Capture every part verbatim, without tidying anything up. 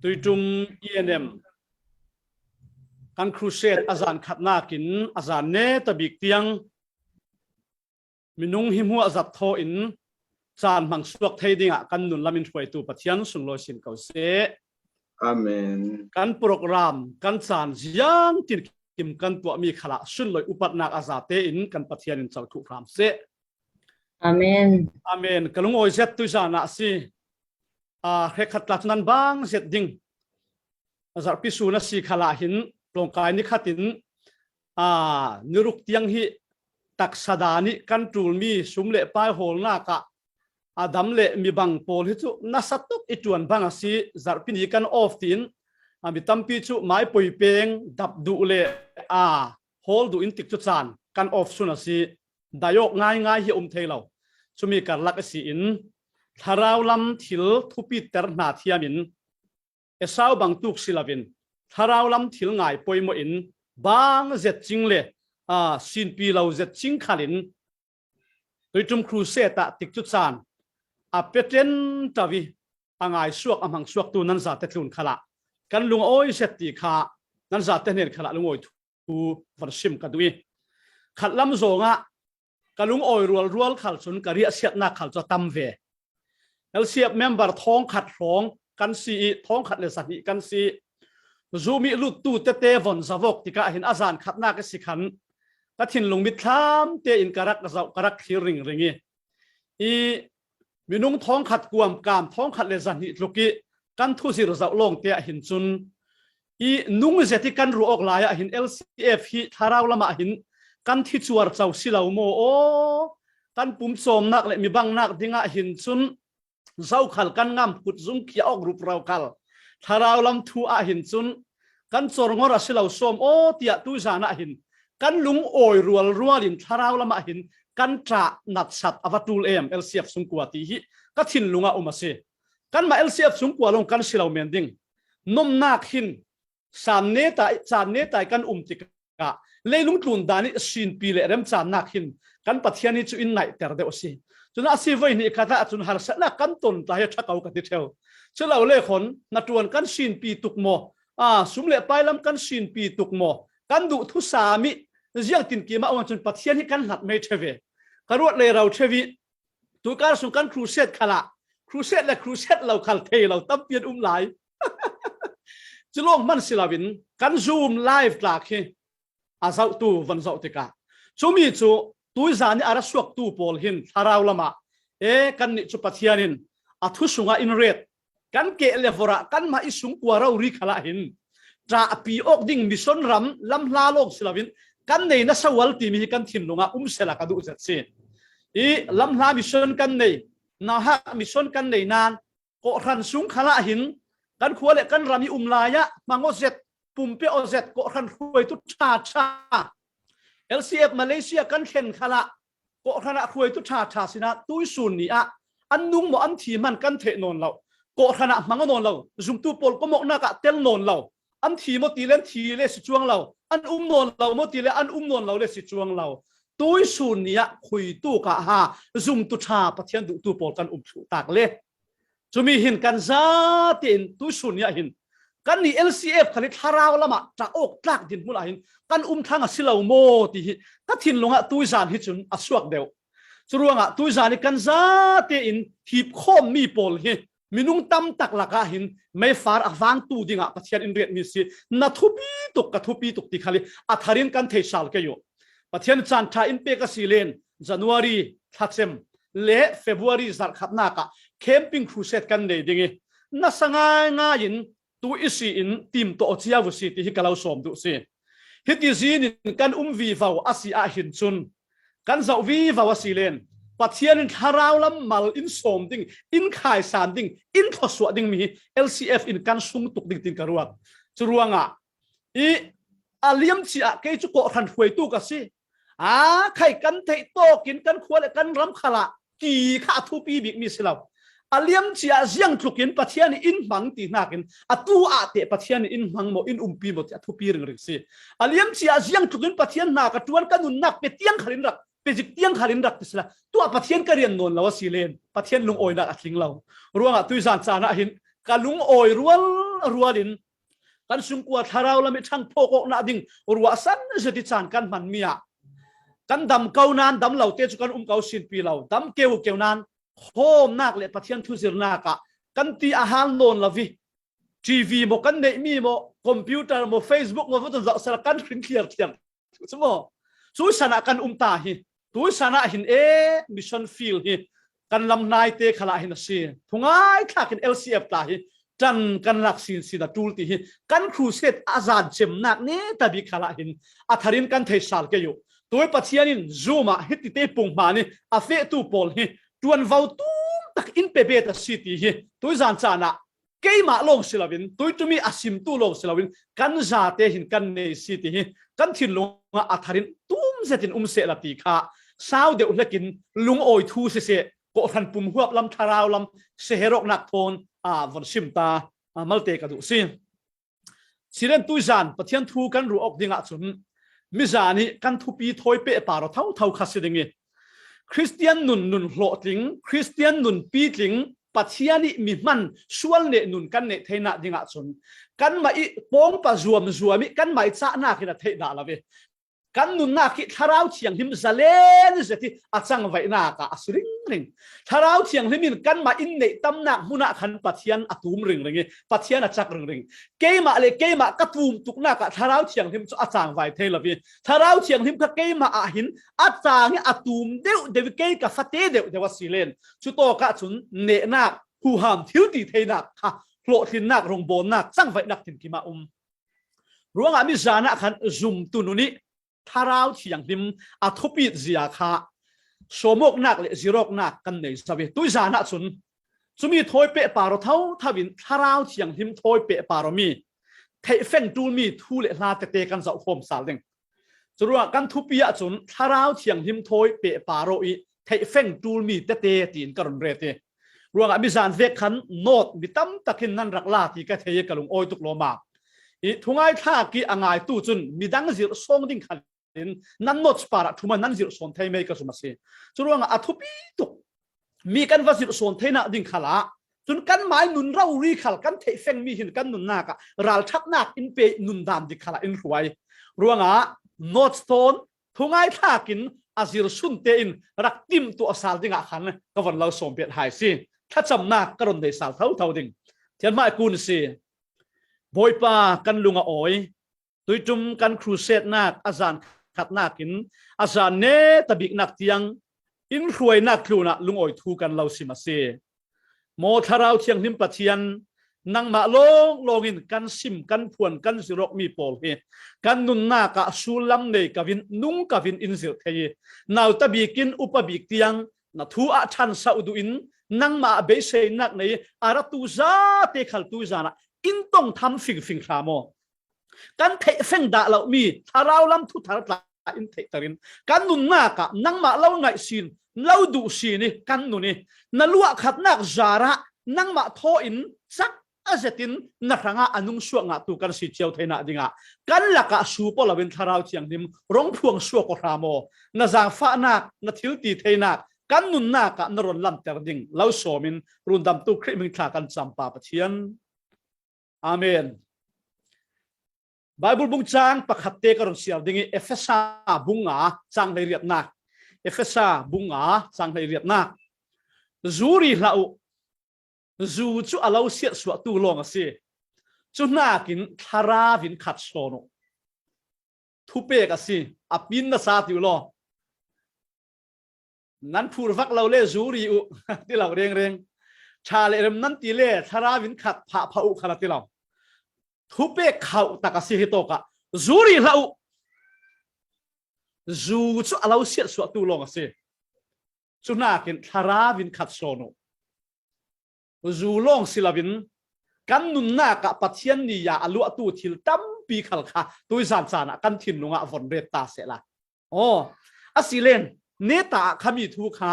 Tuitum E N M kan crusade a zan khatnakin a zan neta bik tiang minung hi hmuah zat thaw in caan hmang suak thei dingah kan nun lam in hruaitu Pathian sunglawi sin ko seh. Amen. Kan program kan caan ziang tinkim kan tuahmi khalah sunlawi upatnak a zate in kan Pathian in co thuh hram seh. Amen. Amen. Ka lungawi zet tuizan ah si. Aa, hrekkhat tla cu nan bang zet ding. A zarhpi sun a si khalah hin tlawngkai ni khatin, aa, niruk tiang hi taksa dan ih kan ṭulmi sum le pai hawlnak ah a dam le mi bang pawl hi cu nasa tuk i ṭuan bang a si. Zarhpi ni kan off tiin, aa, mi tampi cu mai poi peng dap duh le, aa, hawl duh in tikcu caan kan off sun a si. Dai awk ngaingai hi a um thei lo. Cumi karlak a si in thlarau lam thil thupiter hna thiam in Esau bang tuk si loin thlarau lam thil ngai poimawh in bang zet cing le, aa, sinpi lo zet cing khalin Tuitum crusade ah tikcu caan a pe ṭen ṭo ih a ngaisuak a hmangsuaktu nan zate tlun khalah kan lungawi zet ti kha nan zate hnen khalah lungawi thu van sim ka duh ih, khatlam zongah ka lungawi rualrual khal cun ka riahsiatnak khal cu a tam ve. L C F member thawngkhat hrawng kan si ih thawngkhat le zahnih kan si ih, Zoom ih luttu tete von zavok tikah hin a zan khatnak a si khan ka thinlung mitthlam tein ka rak zoh, ka rak thlir ringring ih, ih minung thawngkhat kuamkam, thawngkhat le zahnih tluk ih kan thuzir zoh lawngte ah hin cun ih nung zet ih kan ruah awk lai ah hin L C F hi thlarau lamah hin kan thi cuarco si lo maw? Aw, kan pumcawmnak le mi bangnak dingah hin cun zokhal kan ngam, kut zung khiah awk rup ro khal thlarau lam thu ah hin cun kan corngor a si lo sawm aw, tiah tuizan ah hin kan lungawi rualrual in thlarau lamah hin kan ṭah natsat a va ṭul em, L C F sungkua ti hi ka thinlung ah um a si. Kanmah L C F sungkua lawng kan si lo men ding. Nomnak hin san netai, caan netai kan um tikah leilung tlun dan ih sinpi le remcannak hin kan Pathian hi cu in naihter deuh a si. Cun a si voi hnih khat ah cun harsatnak kan ton ta hi a ṭha ko ka ti ṭheu. Cu lo le khon hnaṭuan kan sinpi tuk maw? Aa, sum le pai lam kan sinpi tuk maw? Kan duh thusam ih ziangtinkim ah um ahcun Pathian hi kan hlat mei ṭheu ve. Ka ruat lei ro ṭheu ih tuikar sung kan crusade khalah crusade le crusade lo khal thei lo tampi an um lai. Cu lawng hman si loin kan Zoom live tlak hi a zohtu van zoh tikah cumi cu tuizan ih a ra suaktu pawl hin thlarau lamah, e, kannih cu Pathian in a thu sungah in ret, kan keh le vorh ah kanmah ih sungkua rori khalah hin ṭahpi awk ding mission ram lamhla lawng si loin kan nei nasa ual timi hi kan thinlung ah um sehla ka duh zet si. Ih lamhla mission kan nei, nauhak mission kan nei nain kawhhran sung khalah hin kan khua le kan ram ih um lai ah hmang aw zet, pumpe aw zet, kawhhran hruaitu ṭha ṭha, L C F Malaysia kan thlen khalah kawhhran ah hruaitu ṭha ṭha sinah tuisun ni ah an nung maw an thi hman kan theih nawn lo. Kawhhran ah hmang aw nawn lo, zumtu pawl kawmawknak ah tel nawn lo. An thi maw ti le an thi le si cuang lo, an um nawn lo maw ti le an um nawn lo le si cuang lo. Tuisun ni ah khuitu kha ha zumtu ṭha Pathian duhtu pawl kan um thluh tak le. Cumi hin kan zate in tuisun ni ah hin kannih L C F khal ih thlarau lamah ṭah awk tlak dinhmun ah hin kan um thlang a si lo maw ti hi ka thinlung ah tuizan hi cun a suak deuh. Curuangah tuizan ih kan zate in hipkhawmmi pawl hi minung tam tak lakah hin meifar a vangtu dingah Pathian in riatmi si. Na thupi tuk, ka thupi tuk ti khal ih a thar in kan thei sal kei uh. Pathian caan ṭha in pek a si len January thlacem le February zarhkhatnak ah camping crusade kan nei ding ih nasa ngaingai in tu i si in tim tawh cia uh si ti hi ka lo sawm duh si. Hiti zin in kan um vivo a si ah hin cun kan zoh vivo a si len Pathian in thlarau lam mal in sawm ding, in khaisan ding, in thluasuah dingmi hi L C F in kan sung tuk ding tin ka ruat. Curuangah ih a liamcia ah kei cu kawhhran hruaitu ka si. Aa, khai kan theih tawk in kan khua le kan ram khalah ti kha a thupi bikmi si lo. A liamcia ah ziangtluk in Pathian in in hmang ti hnakin atu ah teh Pathian in in hmang maw, in umpi maw ti a thupi ringring si. A liamcia ah ziangtluk in Pathian hna ka ṭuan, ka nunnak pe tiang khal in rak, pe zik tiang khal in rak ti sila. Tuah Pathian ka rian nawn lo a si len Pathian lungawinak a tling lo. Ruangah tuizan caan ah hin ka lungawi rual rualin kan sungkua thlarau lam i ṭhang phawk awkna ding ruahsan zet i caan kan hman mi ah kan dam ko nan dam lote cu kan um ko sinpi lo, dam keu keu nan khawmnak le Pathian thuzirnak ah kan ti a hal nawn lo i T V maw kan neih mi maw, computer maw, Facebook maw, vawtun zoh sal kan hring thliar thliar cu maw? Cu san ah kan um ta hi. Tui san ah hin e mission field hi kan lam hnaite khalah hin a si. Thungai thlak in L C F tla hi ṭan kan lak sin sin a ṭul ti hi kan crusade a zan cemnak neta bik khalah hin a tharin kan thei sal kei uh. Tui Pathian in Zoom ah hitite pung hma ni a fehtu pawl hi ṭuanvo tum tak in pe bet a si ti hi tui zan caan ah keimah lawng si loin, tuitumi a simtu lawng si loin, kan zate hin kan nei si ti hi kan thinlung ah a tharin tum zetin um sehla ti kha sau deuh hlekin lungawi thu siseh, kawhhran pum huap lam thlarau lam seher awknak thawn a von sim ta, a malte ka duh si. Silen tuizan Pathian thu kan ruah awk ding ahcun mizan ih kan thupi thawi pehpar aw thotho kha si ding ih, Khristian nun nun hlawhtling, Khristian nun pitling, Pathian ih mi hman sual neh nun kan neih theinak ding ahcun kanmah ih pawngpa zuamzuam ih kanmah ih cahnak in a theih dah lo ih, kan nunnak hi Thlarau Thianghlim zalen zet ih a cangvaihnak ah a si ringring. Thlarau Thianghlim in kanmah in neih tamnak hmun ah khan Pathian a tum ringring ih Pathian a cak ringring. Keimah le keimah ka tum tuknak ah Thlarau Thianghlim cu a cangvai thei lo ih Thlarau Thianghlim kha keimah ah hin a cang ih a tum deuh deuh ih kei ka fate deuh deuh a si len. Cutawk ahcun nehnak, huham thil ti theinak kha hlawhtlinnak, rongbawlnak, cangvaihnak tinkim ah um. Ruangah mizan ah khan zumtu nun ih Thlarau Thianghlim a thupit zia kha sawmawknak le zirawknak kan nei zo ih tuizan ahcun cumi thawi pehpar aw thotho in Thlarau Thianghlim thawi pehpar awmi theihfeng ṭulmi thu le hla tete kan zohkhawm sal ding. Curuangah kan thupi ahcun Thlarau Thianghlim thawi pehpar aw ih theihfeng ṭulmi tete tiin ka run ret ih, ruangah mizan vek khan note mi tam takin nan rak la ti ka thei ih ka lungawi tuk lawm ah. Ih thungai thlak ih a ngaitu cun midang zirh sawng ding khalin nan note parah ṭhuma nan zirh sawn thei mei ka zum a si. Curuangah a thupi tuk mi kan va zirh sawn theinak ding khalah cun kanmah ih nun rori khal kan theihfengmi hin kan nunnak ah ralṭhatnak in pe ih nundam dik khalah in hruai. Ruangah note thawn thungai thlak in a zirh sunte in rak timhtuah sal dingah khan ka von lo sawm piat hai si. Thlacamnak ka run nei sal thotho ding. Thianhmai kun si. Bawipa kan lung a awi. Tuiṭum kan crusade-nak a zan khatnak in a zan neta biknak tiang in hruainak tlunah lungawi thu kan lo sim a si. Maw Thlarau Thianghlim Pathian, nangmah lawnglawng in kan sim, kan phuan, kan zirh awkmi pawl hi kan nunnak ah sullam nei ko in, nung ko in in zirh thei ih, nauta bik in upa bik tiang na thu ah ṭhansoh duh in, nangmah ah beiseinak nei ih a ratu zate khal tuizan ah in tong tham fingfing hram aw. Kan theihfeng dah lomi thlarau lam thuthar tla in theihter in kan nunnak ah nangmah lo ngaihsin, lo duhsin ih kan nun ih na luahkhatnak zarah nangmah thaw in cak a zetin na hrangah a nungsuak ngahtu kan si cio theinak dingah kan lakah sup aw loin Thlarau Thianghlim rong phuang suak aw hram aw. Na zaangfahnak, na thilti theinak kan nunnak ah na run lanter ding lo sawm in rundamtu Khrih hming thla kan campa Pathian. Amen. Baibal bung cang pakhatte ka run siar ding ih Efesa bung nga cang hleiriatnak. Efesa bung nga cang hleiriatnak. Zu ri hlah uh. Zu cu a lo siatsuahtu lawng a si. Cu hnakin thlarau in khat sawn uh. Thupek a si. A pin na sa ti uh law. Nan phur vak lo le zu ri uh ti lo rengreng. Ṭha le rem nan ti le thlarau in khat phah phah uh kha la ti lo. Thupek khauh tak a si hi tawkah zu ri hlah uh. Zu cu a lo siatsuahtu lawng a si. Cu hnakin thlarau in khat sawn uh. Zu lawng si loin kan nunnak ah Pathian ni ah a luahtu thil tampi khal kha tuizan caan ah kan thinlung ah von ret ta sehla. Aw, a si len, neta ah khami thu kha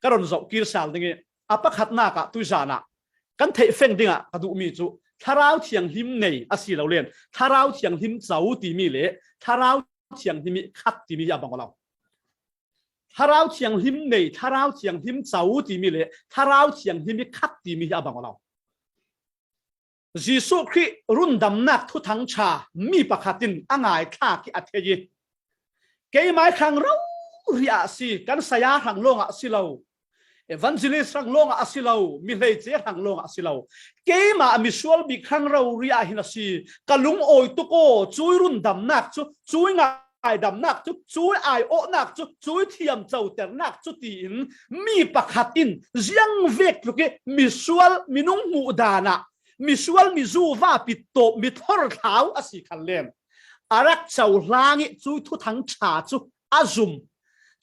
ka run zoh kir sal ding ih, a pakhatnak ah tuizan ah kan theihfeng dingah ka duhmi cu Thlarau Thianghlim nei a si lo len, Thlarau Thianghlim co timi le Thlarau Thianghlim ih khat timi hi a bang aw lo. Thlarau Thianghlim nei, Thlarau Thianghlim co timi le Thlarau Thianghlim ih khat timi hi a bang aw lo. Jesuh Khrih rundamnak thuthang ṭha mi pakhat in a ngaithlak hi a thei i, keimai hrang rori ah si, kan saya hrang lawngah si lo, evangelist hrang lawngah a si lo, mi hleice hrang lawngah a si lo, keimah misual bik hrang rori ah hin a si, ka lungawi tuk aw, cui rundamnak cu, cui ngaidamnak cu, cui aiawhnak cu, cui thiamcoternak cu tiin mi pakhat in ziangvek tluk i misual minung hmuh dan ah misual mizuva pittawp mithor thlau a si khan len a rak cohlang i cui thuthang ṭha cu a zum.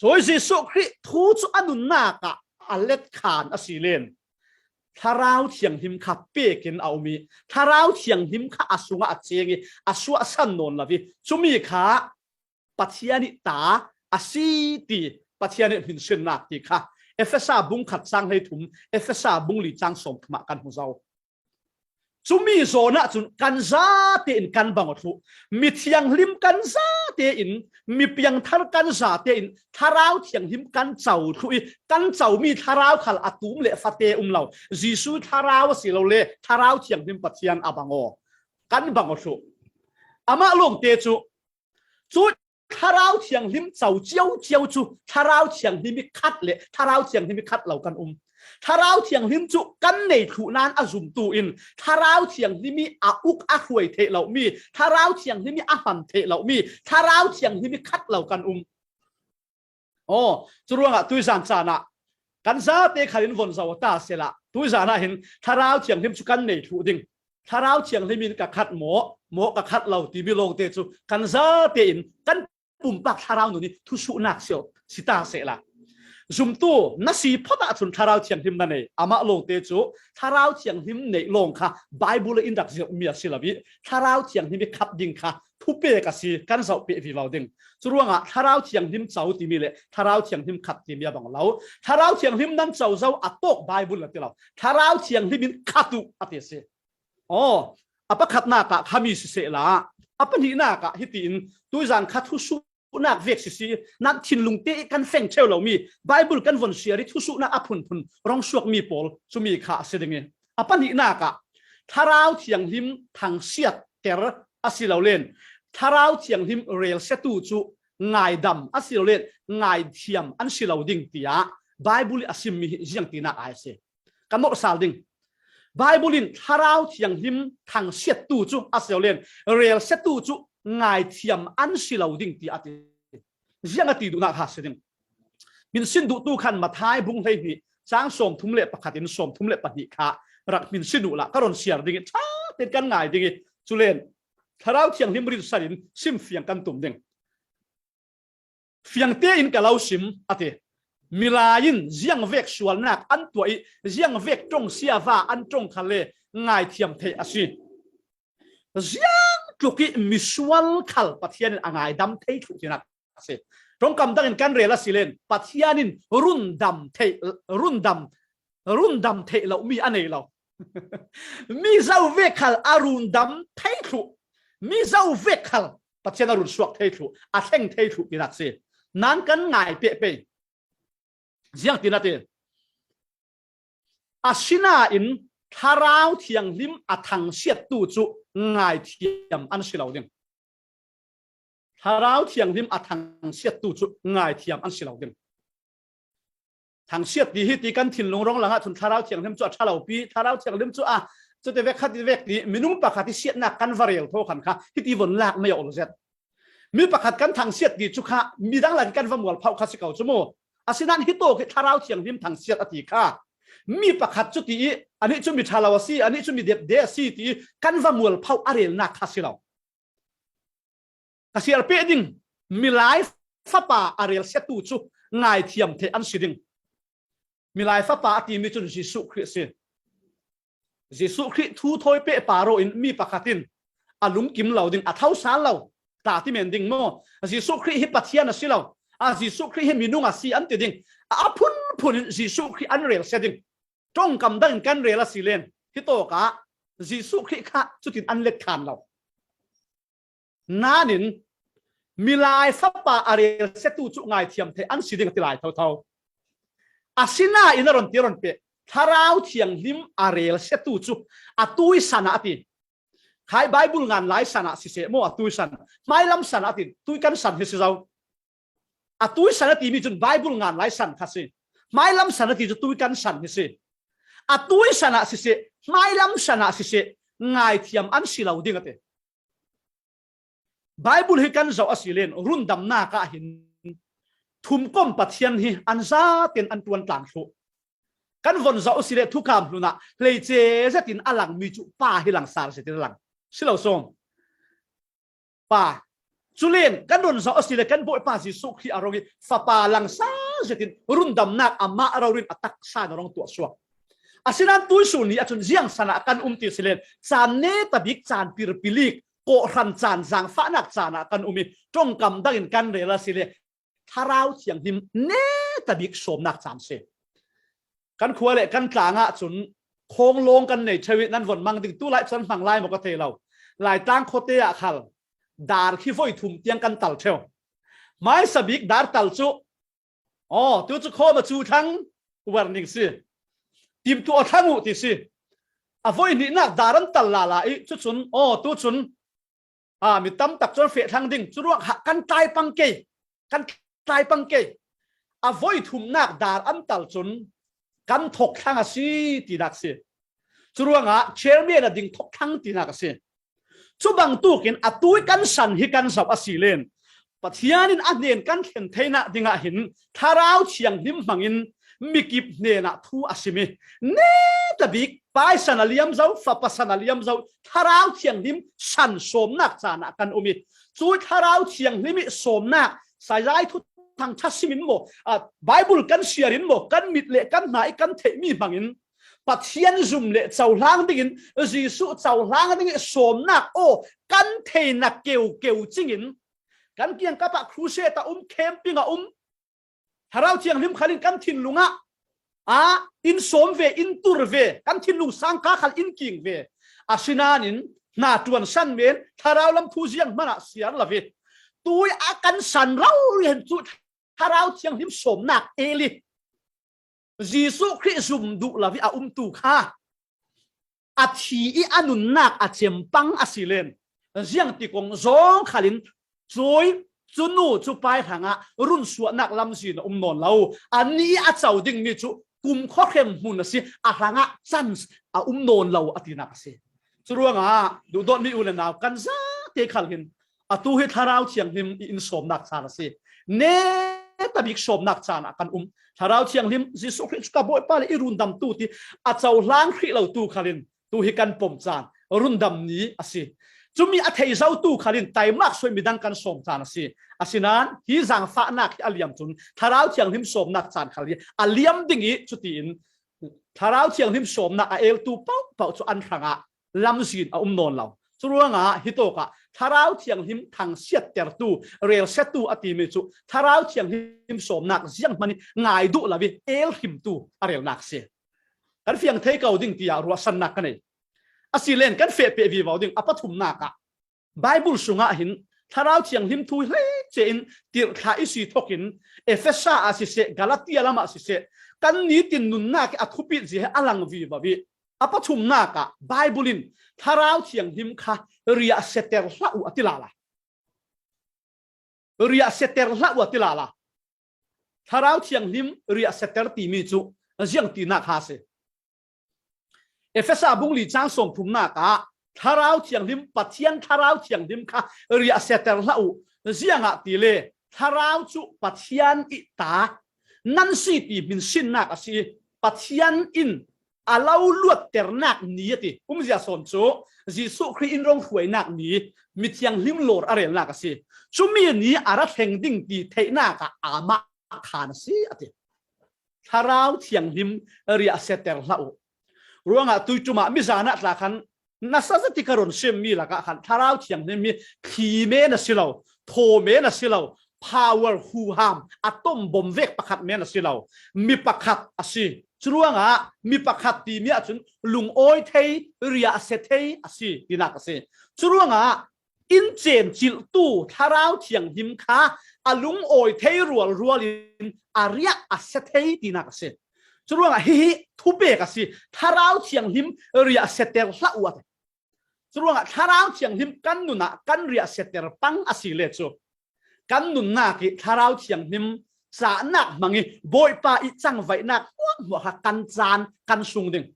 Cui Jesuh Khrih thu cu a nunnak ah a let khan a si len Thlarau Thianghlim kha pekin a um i, Thlarau Thianghlim kha a sungah a ceng i, a suahsan nawn lo i, cumi kha Pathian i ta a si ti, Pathian i hminsinnak ti kha Efesa bung khat cang hleithum, Efesa bung li cang sawmthum ah kan hmu zo. Cumi zawn ah cun kan zate in kan bang aw thluh, mithianghlim kan zate in, mipiangthar kan zate in Thlarau Thianghlim kan co thluh i, kan comi thlarau khal a tum le fate um lo. Jesuh thlarau a si lo le Thlarau Thianghlim Pathian a bang aw, kan bang aw thluh. Amah lawngte cu cu Thlarau Thianghlim co cio cio cu Thlarau Thianghlim i khat le Thlarau Thianghlim i khat lo kan um. Thlarau Thianghlim cu kan nei thluh nan a zumtu in Thlarau Thianghlim i a uk a hruai theih lomi, Thlarau Thianghlim i a hman theih lomi, Thlarau Thianghlim i khat lo kan um. Aw, cu ruangah tuizan caan ah kan zate khal in von zo ta sehla, tuizan ah hin Thlarau Thianghlim cu kan nei thluh ding. Thlarau Thianghlim in ka khat maw, maw ka khat lo timi lawngte cu kan zate in kan pumpak thlarau nun i thusuhnak si aw, si ta sehla, zumtu na si phot ahcun Thlarau Thianghlim na nei. Amah lawngte cu Thlarau Thianghlim neih lawng kha Baibal in rak zirhmi a si lo i, Thlarau Thianghlim i khat ding kha thupek a si, kan zoh peh vivo ding. Cu ruangah Thlarau Thianghlim co timi le Thlarau Thianghlim khat timi a bang lo. Thlarau Thianghlim nan co zo a tawk Baibal na ti lo. Thlarau Thianghlim in khat uh a ti a si. Aw, a pakhatnak ah khami sisehla, a pahnihnak ah hitiin tuizan kha thusuhnak vek sisi, nan thinlungte i kan feng ṭheu lomi, Baibal kan von siar i thusuhnak a phunphun rong suakmi pawl cumi kha a si ding i, a pahnihnak ah Thlarau Thianghlim thangsiatter a si lo len Thlarau Thianghlim relsiatu cu ngaidam a si lo len ngaithiam an si lo ding tiah Baibal i a simmi hi ziangtinak ai a si. Kan norhsal ding. Baibal in Thlarau Thianghlim thangsiattu cu a si lo len relsiatu cu ngaithiam an si lo ding tiah a ti. Ziang a ti duhnak ha si ding. Hminsin duhtu khan Matthai bung hleihnih cang sawmthum le pakhat in sawmthum le pahnih kha rak hminsin uhla ka ron siar ding i ṭha tein kan ngai ding i, culen Thlarau Thianghlim rinsan in simfiang kan tum ding. Fiang tein ka lo sim, a ti. Milai in ziangvek sualnak an tuah i ziangvek ṭong siava an ṭong khal le ngaithiam theih a si. Ziangtluk i misual khal Pathian in a ngaidam thei thluh tinak a si. Ṭongkam dangin kan rel a si len Pathian in rundam theih, rundam, rundam theih lo mi a nei lo. Mi zovek khal a rundam thei thluh, mi zovek khal Pathian a runsuak thei thluh, a thleng thei thluh tinak si. Nan kan ngai pehpei. Ziangtin a ti. Asinain Thlarau Thianghlim a thangsiattu cu ngaithiam an si lo ding. Thlarau Thianghlim a thangsiattu cu ngaithiam an si lo ding. Thangsiat ti hi ti kan thinlung rong langah cun Thlarau Thianghlim cu a ṭha lo pi, Thlarau Thianghlim cu a, cu ti vek khat ti vek ti minung pakhat i siatnak kan va rel thaw khan kha hiti von lak mei a ol zet. Mi pakhat kan thangsiat ti cu kha midang lak i kan va mual phauh kha si ko cu mu. Asinain hi tawk hi Thlarau Thianghlim thangsiat a ti kha mi pakhat cu ti i, anih cu mi ṭha lo a si, anih cu mi depde a si ti i kan va mual phauh a relnak kha si lo. Ka siar peh ding, milai fapa a relsiatu cu ngaithiam theih an si ding. Milai fapa a timi cun Jesuh Khrih a si. Jesuh Khrih thu thawi peh par in mi pakhat in a lungkim lo ding, a thosal lo, tla ti men ding maw? Jesuh Khrih hi Pathian a si lo, a Jesuh Khrih hi minung a si an ti ding. A phunphun in Jesuh Khrih an relsia ding. Ṭongkam dangin kan rel a si len hi tawk ah Jesuh Khrih kha cutin an let khan lo. Nanin milai fapa a relsiatu cu ngaithiam theih an si ding a ti lai thotho. Asinain a ron ti ron peh, Thlarau Thianghlim a relsiatu cu a tui san ah a ti. Khai Bible ngan lai san ah siseh maw, a tui san. Hmailam san ah a ti, tui kan san hi si zo. A tui san a timi cun Bible ngan lai san kha si. Hmailam san a ti cu tui kan san hi si. A tui san ah siseh, hmailam san ah siseh, ngaithiam an si lo ding a ti. Bible hi kan zoh a si len, rundamnak ah hin thumkom Pathian hi an zaten an ṭuan tlang thluh. Kan von zoh a si le, Thukham Hlun ah hleice zetin a langmi cu Pa hi langsar zetin a lang. Si lo sawm. Pa. Culen kan run zoh a si le, kan Bawipa Jesuh Khrih a rung i Fapa langsar zetin rundamnak amah rori in a taksa in a rung tuah suak. Asinain tuisun ni ahcun ziang san ah kan um ti si len, caan netabik, caan pirpilik, kawhhran caan, zaangfahnak caan ah kan um i, ṭongkam dangin kan rel a si le, Thlarau Thianghlim netabik sawmnak caan si. Kan khua le kan tlang ah cun khawnglawng kan nei ṭheu i, nan von mang ding, tu lai cun hmang lai maw ka thei lo. Laitlang khuate ah khal dar khi voi thum tiang kan tal ṭheu. Hmaisa bik dar tal cu, aw, tu cu khawm a cu thlang, warning si. Timtuah thlang uh ti si. A voi hnihnak dar an tal lala i, cucun, aw, tu cun, aa, mi tam tak cu an feh thlang ding. Curuangah kan tlai pang ke, kan tlai pang ke. A voi thumnak dar an tal cun kan thok thlang a si tinak si. Curuangah chairman a ding thok thlang tinak a si. Cu bangtuk in a tui kan san hi kan zoh a si len, Pathian in a hnen kan thlen theinak dingah hin Thlarau Thianghlim hmangin mikip hnenah thu a sim i, netabik Pa san a liam zo, Fapa san a liam zo, Thlarau Thianghlim san sawmnak caan ah kan um i, cu Thlarau Thianghlim i sawmnak, Isaiah thuthang ṭha sim in maw, aa, Bible kan siar in maw, kan mit le kan hna i kan theihmi hmangin Pathian zum le cohlang dingin, Jesuh cohlang ding i sawmnak aw kan theinak keukeu cingin, kan kiangkap ah crusade a um, camping a um, Thlarau Thianghlim khal in kan thinlung ah, aa, in sawm ve, in tur ve, kan thinlung sangka khal in king ve. Asinain hna ṭuan san men, thlarau lam thu ziang hmanh ah siar lo ve. Tui a kan san rori hin cu Thlarau Thianghlim sawmnak el i, Jesuh Khrih zum duh lo i a umtu kha a thi i a nunnak a cem pang a si len, ziang ti kong zong khal in cui, cu nu cu pai hrangah runsuahnak lamzin a um nawn lo. Annih a co dingmi cu kumkhua hrem hmun a si, a hrangah chance a um nawn lo a tinak a si. Curuangah duhdawtmi u le nau kan zate khal hin, atu hi Thlarau Thianghlim i in sawmnak caan a si. Netabik sawmnak caan ah kan um. Thlarau Thianghlim, Jesuh Khrih cu ka Bawipa le i rundamtu ti a cohlang hrih lotu khal in tu hi kan pom caan, rundam ni a si. Cumi a thei zotu khal in taimak suai midang kan sawm caan a si. Asinain hi zaangfahnak hi a liam cun Thlarau Thianghlim sawmnak caan khal hi a liam ding i, cutiin Thlarau Thianghlim sawmnak a eltu paohpaoh cu an hrangah lamzin a um nawn lo. Curuangah hitawkah Thlarau Thianghlim thangsiattertu, relsiatu a timi cu Thlarau Thianghlim sawmnak zianghman i ngai duh lo i el hrimtu a relnak si. Kan fiang thei ko ding tiah ruahsannak ka nei. A si len kan fehpeh vivo ding. A pathumnak ah Bible sungah hin Thlarau Thianghlim thu hleice in tirhthlah i si thawk in Efesa ah siseh, Galatia lam ah siseh, kan nitin nunnak i a thupit zia hi a lang vivo i, a pathumnak ah Bible in Thlarau Thianghlim kha riahsiater hlah uh a ti lala. Riahsiater hlah uh a ti lala. Thlarau Thianghlim riahsiater timi cu ziang tinak ha si. Efesa bung li cang sawmthumnak ah Thlarau Thianghlim, Pathian Thlarau Thianghlim kha riahsiater hlah uh. Ziangahtile Thlarau cu Pathian i ta nan si ti hminsinnak a si. Pathian in a lo luatternak ni a ti. Umzia sawn cu Jesuh Khrih in rong hruainak ni, mithianghlim lawr a relnak a si. Cumi ni a ra thleng ding ti theihnak ah amah khan a si a ti. Thlarau Thianghlim riahsiater hlah uh. Ruangah tuiṭum ah mizan ah tla khan nasa zati ka run simmi lakah khan Thlarau Thianghlim hi thli men a si lo, thaw men a si lo, power, huham, atom bomb vek pakhat men a si lo, mi pakhat a si. Curuangah mi pakhat timi ahcun lungawi thei, riahsia thei a si tinak a si. Curuangah in cencilhtu Thlarau Thianghlim kha a lungawi thei rualrual in a riah a sia thei tinak a si. Curuangah hihi thupek a si, Thlarau Thianghlim riahsiater hlah uh a ti. Curuangah Thlarau Thianghlim kan nunah kan riahsiater pang a si le cu, kan nunnak ih Thlarau Thianghlim cahnak hmang ih Bawipa ih cangvaihnak hmuahhmuah kha kan caan kan sung ding.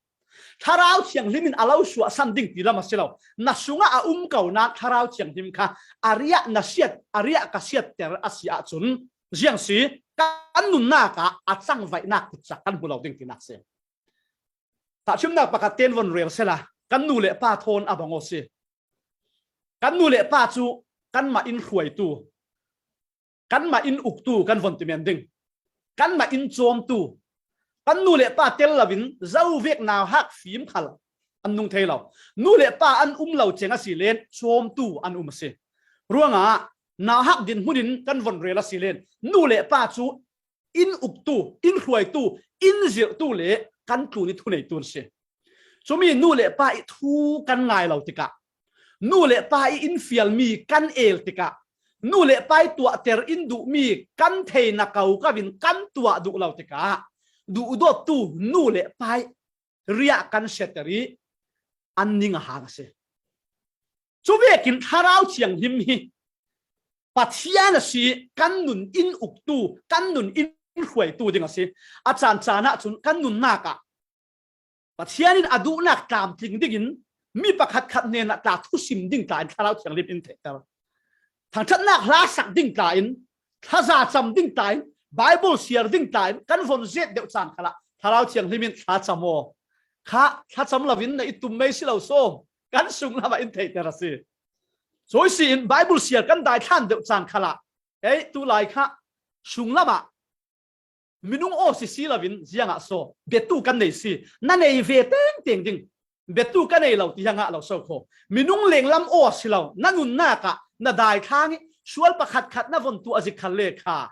Thlarau Thianghlim in a lo suahsan ding ti lam a si lo. Na sungah a um ko nain Thlarau Thianghlim kha a riah na siat, a riah ka siatter a si ahcun ziang si, kan nunnak ah a cangvaihnak tikcak kan hmu lo ding tinak si. Tahṭhimnak pakhat tein von rel sehla, kan nu le pa thawn a bang aw si. Kan nu le pa cu kanmah in hruaitu, kanmah in uktu kan von ti men ding. Kanmah in cawmtu, kan nu le pa tel loin zo vek nauhak fim khal an nung thei lo. Nu le pa an um lo ceng a si len cawmtu an um a si. Ruangah nauhak dinhmun in kan von rel a si len nu le pa cu in uktu, in hruaitu, in zirhtu le kan tlun ih thuneitu an si. Cumi nu le pa ih thu kan ngai lo tikah, nu le pa ih in fialmi kan el tikah, nu le pa ih tuahter in duhmi kan thei na ko ko in kan tuah duh lo tikah, duhdawttu nu le pa ih riah kan siatter ih an ning a hang a si. Cuvekin Thlarau Thianghlim hi Pathian a si, kan nun in uktu, kan nun in hruaitu ding a si. A caan caan ahcun kan nunnak ah Pathian in a duhnak tlamtling dingin mi pakhatkhat hnenah tla thusim ding tla in Thlarau Thianghlim in theihter. Thangṭhatnak hla sak ding tla in, thaza cam ding tla in, Baibal siar ding tla in kan von zet deuh caan khalah Thlarau Thianghlim in thlacam aw. Kha thlacam loin na i tum mei si lo sawm. Kan sunglam ah in theihter a si. Cui si in Baibal siar kan daithlan deuh caan khalah, ei, tulai kha sunglam ah minung aw si si loin ziangah so biatu kan nei si, na nei ve tengteng ding. Biatu ka nei lo ti hi a ngah lo so kho. Minung lenglam aw si lo, na nunnak ah na daithlang ih sual pakhatkhat na von tuah zik khal le kha,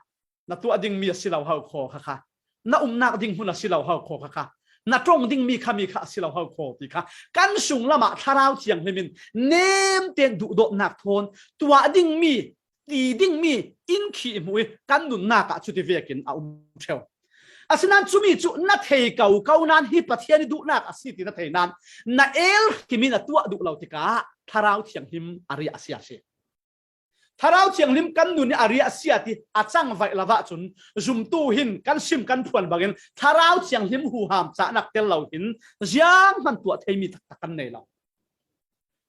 na tuah dingmi a si lo ho kho kha kha, na umnak ding hmun a si lo ho kho kha kha, na ṭong dingmi khami kha a si lo ho kho ti kha kan sunglam ah Thlarau Thianghlim in nemten duhdawtnak thawn tuah dingmi, ti dingmi in khih hmuh ih kan nunnak ah cuti vekin a um ṭheu. Asinain cumi cu na thei ko ko nain hi Pathian ih duhnak a si ti na thei nain na el khim ih na tuah duh lo tikah Thlarau Thianghlim a riah a si a si. Thlarau Thianghlim kan nun ih a riah a si a ti a cangvaih lo ahcun zumtu hin kan sim kan phuan bangin Thlarau Thianghlim huham cahnak tel lo hin zianghman tuah theimi taktak kan nei lo.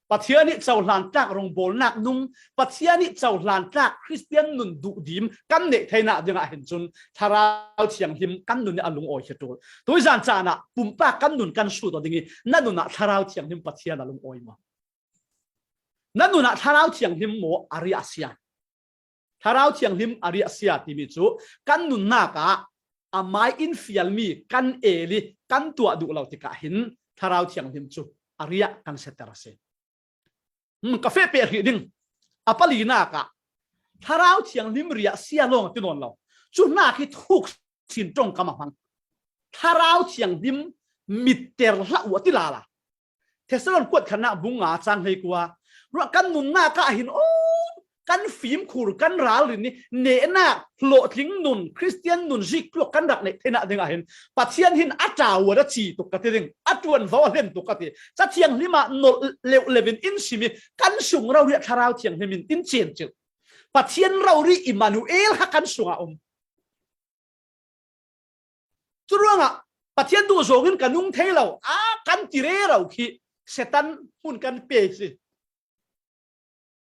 Pathian ih cohlan tlak rawngbawlnak nung, Pathian ih cohlan tlak Khristian nun duhdim kan neih theinak dingah hin cun Thlarau Thianghlim kan nun ih a lungawi hi ṭul. Tuizan caan ah pumpak kan nun kan sut aw ding ih na nun ah Thlarau Thianghlim Pathian a lungawi maw? Na nun ah Thlarau Thianghlim maw a riah a si a? Thlarau Thianghlim a riah a si a timi cu kan nunnak ah amai in fialmi kan el ih kan tuah duh lo tikah hin Thlarau Thianghlim cu a riah kan siatter a si. Hmm, ka feh peh hrih ding. A palinak ah Thlarau Thianghlim riah a si a lawng a ti nawn lo. Cu hnak hi thuk sin ṭongkam a hmang. Thlarau Thianghlim mit ter hlah uh a ti lala. Thessalon kuat khatnak bung nga cang hleikua. Ruah kan nunnak ah hin aw, kan fimkhur, kan ralrin ih nehnak, hlawhtling nun, Khristian nun zik tluak kan rak neih theinak dingah hin Pathian hin a ṭau a ci tuk ka ti ding, a ṭuanvo a hlen tuk ka ti. Ca Thianghlim ah nolh leuh leuh in in sim ih kan sung rori ah Thlarau Thianghlim in in cencilh. Pathian rori Immanuel kha kan sungah um. Curuangah Pathian duh zawng in ka nung thei lo, a kan ti rero khi Satan hmun kan pe si.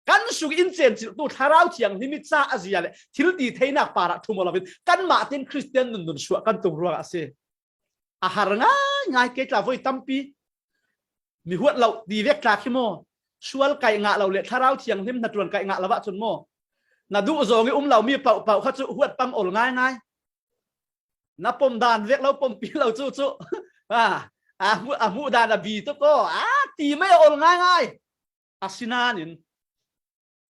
Kan sung in cencilhtu Thlarau Thianghlim ih ca a zia le thil ti theinak parah ṭhum aw loin kanmah tein Khristian nunzun suah kan tung ruangah a si. A har ngaingai kei tla voi tampi. Mi huat lo ti vek tla khi maw? Sual kaih ngah lo le Thlarau Thianghlim hnaṭuan kaih ngah lo ahcun maw? Na duh zawng ih um lomi pohpoh kha cu huat pang ol ngaingai. Na pom dan vek lo, pompi lo cu cu. A, a hmuh, a hmuh dan a bi tuk aw, a ti mai a ol ngaingai. Asinain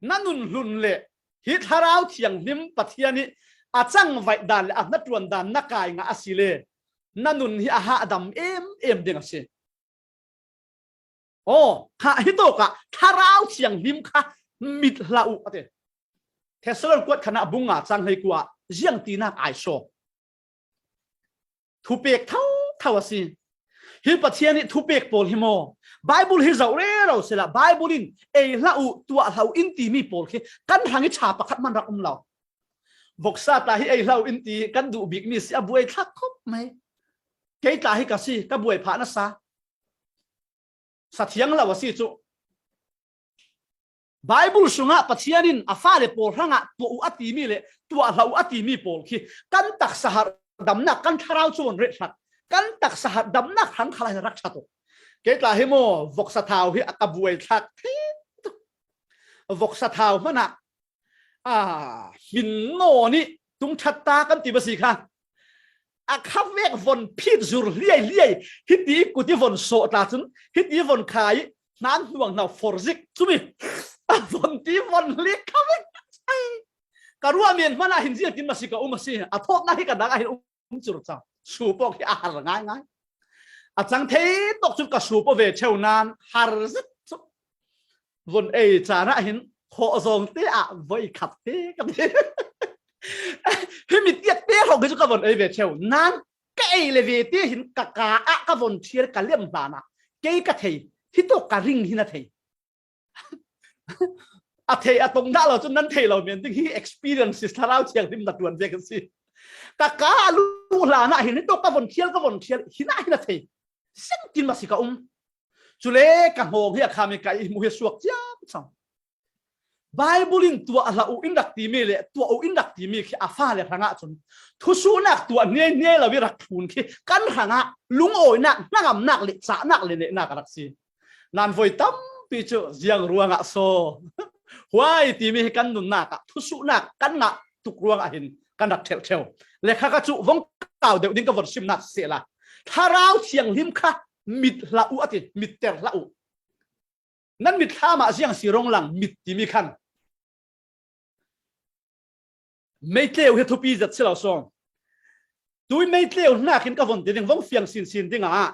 na nun hlun le hi Thlarau Thianghlim Pathian ih a cangvaih dan le a hnaṭuan dan na kai ngah a si le na nun hi a hahdam em em ding a si. Aw, kha hitawkah Thlarau Thianghlim kha mit hlah uh a ti. Thessalon kuat khatnak bung nga cang hleikua ziang tinak ai saw. thupek thotho a si. Hi Pathian ih thupek pawl hi maw, Bible hi zoh rero sehla, Bible in ei hlah uh, tuah hlah uh in timi pawl khi kan hrang ih ṭha pakhat hman rak um lo. Voksa tla hi ei hlah uh in ti kan duh bikmi si, a buai thlak khop mai. Kei tla hi ka si, ka buai phah nasa. Sathiang lo a si cu. Bible sungah Pathian in a fale pawl hrangah tuah uh a timi le tuah hlah uh a timi pawl khi kan taksa harh damnak, kan thlarau cawn rehthlak, kan taksa harh damnak hrang khalah hin rak ṭha tuk. Kei tla hi maw, voksa thau hi a ka buai thlak thei tuk. Voksa thau hmanah, a, hmin naw nih tung ṭhat ta kan ti ba si kha. A khavek von phit zur hliai hliai, hiti kut ih von sawh tla cun, hiti von khai, hnan hnuang hnau forzik, cumi a von ti von hlik khavek. Ka ruah men hmanah hin ziangtin masi ka um a si, a thawtnak hi ka dang ah hin um cur cang. Suup awk hi a har ngaingai. A cang thei tawk cun ka suup aw ve ṭheu nain har zet cu. Von ei caan ah hin khawh zawng te ah voi khap te ka ti. Hi mi tiat te hrawng hi cu ka von ei ve ṭheu nain ka ei le ve te hin ka ka ah ka von ṭhial ka liam hlan ah kei ka thei, hi tawk ka ring hi na thei. A thei a tong dah lo cun nan thei lo men ding hi, experiences Thlarau Thianghlim na tuan ve kan si. Ka ka a luh hlan ah hin hi tawk ka von ṭhial, ka von ṭhial, hi na hi na thei. Siangtin masi ka um. Cule ka hngawng hi a kham ih ka ihmu hi a suak ciamco. Bible in tuah hlah uh in rak timi le tuah uh in rak timi khi a fale hrangah cun thusuhnak tuah hniai hniai lo ih rak thlun khi kan hrangah lungawinak, hnangamnak le cahnak le nehnak a rak si. Nan voi tampi cu ziang ruangah so huai timi hi kan nunnak ah thusuhnak kan ngah tuk ruangah hin kan rak ṭhelh ṭheu. Le kha ka cu vong kau deuh ding ka von simnak sehla, Thlarau Thianghlim kha mit hlah uh a ti, mit ter hlah uh. Nan mit hlam ah ziang si rong lang, mit timi khan. Meitleu hi thupi zet si lo sawm. Tui meitleu hnakin ka von ti ding, vong fiang sinsin dingah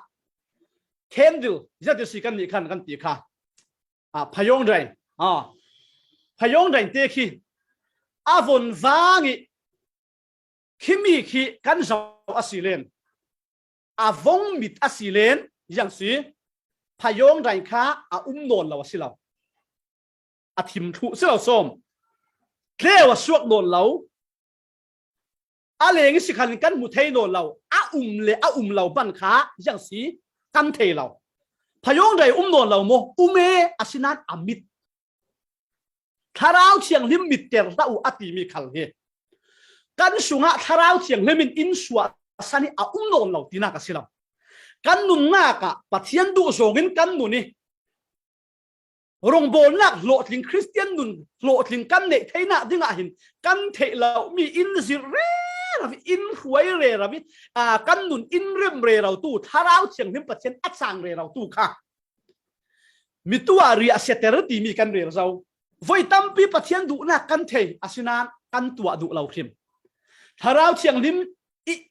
candle, zia ti si kan nih khan kan ti kha. A, phayawng dain, a, phayawng dain te khi a von vang ih khimi khi kan zoh a si len, a vong mit a si len, ziang si, phayawng dain kha a um nawn lo a si lo. A thim thluh si lo sawm. Tleu a suak nawn lo. A leng ih si khan kan hmu thei nawn lo. A um le a um lo hman kha ziang si kan thei lo. Phayawng dain um nawn lo maw? Um e, asinain a mit. Thlarau Thianghlim mit ter hlah uh a timi khal hi kan sungah Thlarau Thianghlim in in suahsan ih a um nawn lo tinak a si lo. Kan nunnak ah Pathian duh zawngin kan nun ih rongbawlnak hlawhtling, Khristian nun hlawhtling kan neih theinak dingah hin kan theih lomi in zirh rero ih, in hruai rero ih, aa, kan nun in rem rerotu, Thlarau Thianghlim Pathian a cang rerotu kha mi tu ah riahsia ter timi kan rel zo. Voi tampi Pathian duhnak kan thei, asinain kan tuah duh lo hrim. Thlarau Thianghlim ih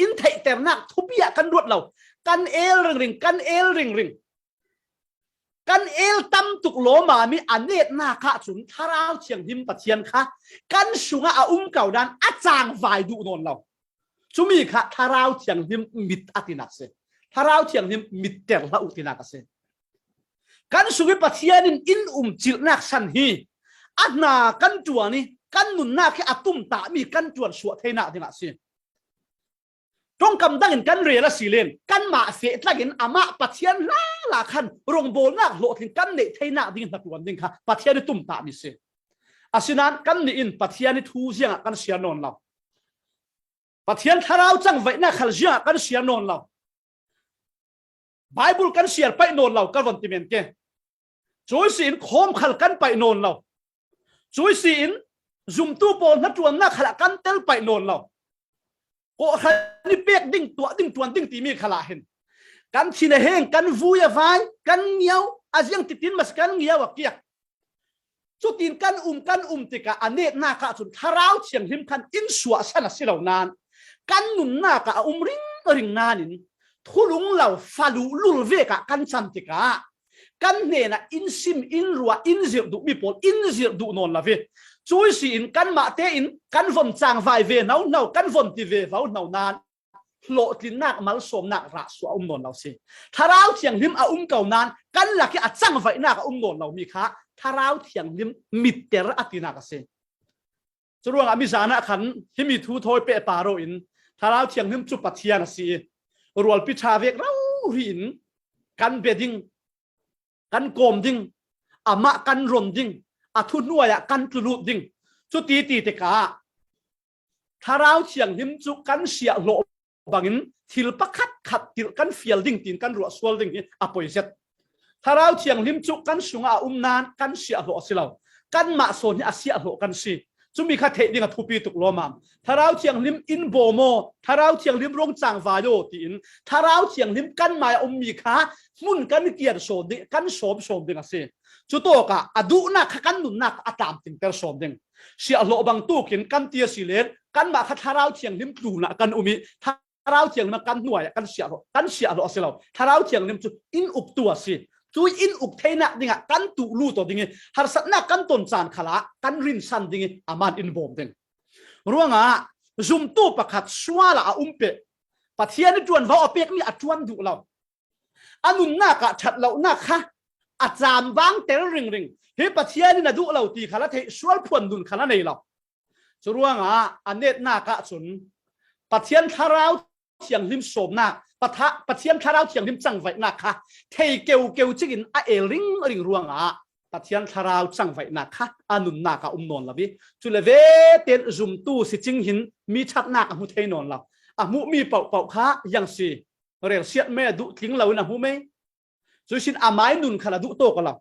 in theihternak thupi ah kan ruat lo. Kan el ringring, kan el ringring. Kan el tam tuk lawmam ih a netnak ahcun Thlarau Thianghlim Pathian kha kan sungah a um ko dan a cangvai duh nawn lo. Cumi kha Thlarau Thianghlim mit a tinak si. Thlarau Thianghlim mit ter hlah uh tinak a si. Kan sung ih Pathian in in um cilhnak san hi a hna kan ṭuan ih kan nunnak hi a tumtahmi kan ṭuan suah theinak dingah si. Ṭongkam dangin kan rel a si len, kanmah feh tlakin amah Pathian lala khan rongbawlnak hlawhtling kan neih theinak dingin hnaṭuan ding kha Pathian ih tumtahmi si. Asinain kannih in Pathian ih thu ziangah kan siar nawn lo. Pathian thlarau cangvaihnak khal ziangah kan siar nawn lo. Bible kan siar paih nawn lo, ka von ti men ke. Cui si in khawm khal kan paih nawn lo. Cui si in zumtu pawl hnaṭuannak khalah kan tel paih nawn lo. Kawhhran ih pek ding, tuah ding, ṭuan ding timi khalah hin kan thin a heng, kan vui a vai, kan ngiau, a ziang titin masi kan ngiau a kiak. Cutin kan um, kan um tikah a netnak ahcun Thlarau Thianghlim khan in suahsan a si lo nain kan nunnak ah a um ringring nain thulung lo, falu lul vekah kan can tikah kan hnenah in sim, in ruah, in zirh duhmi pawl in zirh duh nawn lo ve. Cui si in kanmah tein kan von cangvai ve hno hno, kan von ti ve vo hno nain hlawhtlinnak, malsawmnak rahsuah a um nawn lo si. Thlarau Thianghlim a um ko nan kan lak ih a cangvaihnak a um nawn lomi kha Thlarau Thianghlim mitter a tinak a si. Curuangah mizan ah khan himi thu thawi pehpar aw in Thlarau Thianghlim cu Pathian a si ih rualpi ṭha vek rori in kan bia ding, kan kawm ding, amah kan ron ding, a thu hnuai ah kan tlulut ding. Cuti ti tikah Thlarau Thianghlim cu kan siahhlawh bangin thil pakhat khat tilh kan fial ding tiin kan ruah sual ding hi a poi zet. Thlarau Thianghlim cu kan sungah a um nan kan siahhlawh a si lo. Kanmah sawn hi a siahhlawh kan si. Cumi kha theih ding a thupi tuk lawmam. Thlarau Thianghlim in bawm aw, Thlarau Thianghlim ruang cangvai aw tiin Thlarau Thianghlim kan mai a ummi kha hmun kan kian sawm ding, kan sawm sawm ding a si. Cutawkah a duhnak kha kan nunnak a tlamtlingter sawm ding. Siahhlawh bangtukin kan ti a si len kanmah kha Thlarau Thianghlim tlunah kan um ih Thlarau Thianghlim kan hnuai ah kan siahhlawh, kan siahhlawh a si lo. Thlarau Thianghlim cu in uktu a si. Cu in uk theinak dingah kan tuh lut aw ding ih harsatnak kan ton caan khalah kan rinsan ding ih aman in bawm ding. Ruangah zumtu pakhat sual ah a um peh, Pathian ih ṭuanvo a pekmi a ṭuan duh lo, a nunnak ah ṭhat lonak kha a caam vangter ringring. Hi Pathian in a duh lo ti kha la theih, sual phuan nun kha la nei lo. Curuangah a netnak ah cun Pathian Thlarau Thianghlim sawmnak, Patha-, Pathian Thlarau Thianghlim cangvaihnak kha thei keukeu cingin a el ringring ruangah Pathian Thlarau cangvaihnak kha a nunnak ah um nawn lo ih, cule vete in zumtu si cing hin mi ṭhatnak a hmu thei nawn lo. A hmuhmi pohpoh kha ziang si, relsiat mei a duh tling loin a hmu mei. Cuihsin amah ih nun khal a duh tawk aw lo.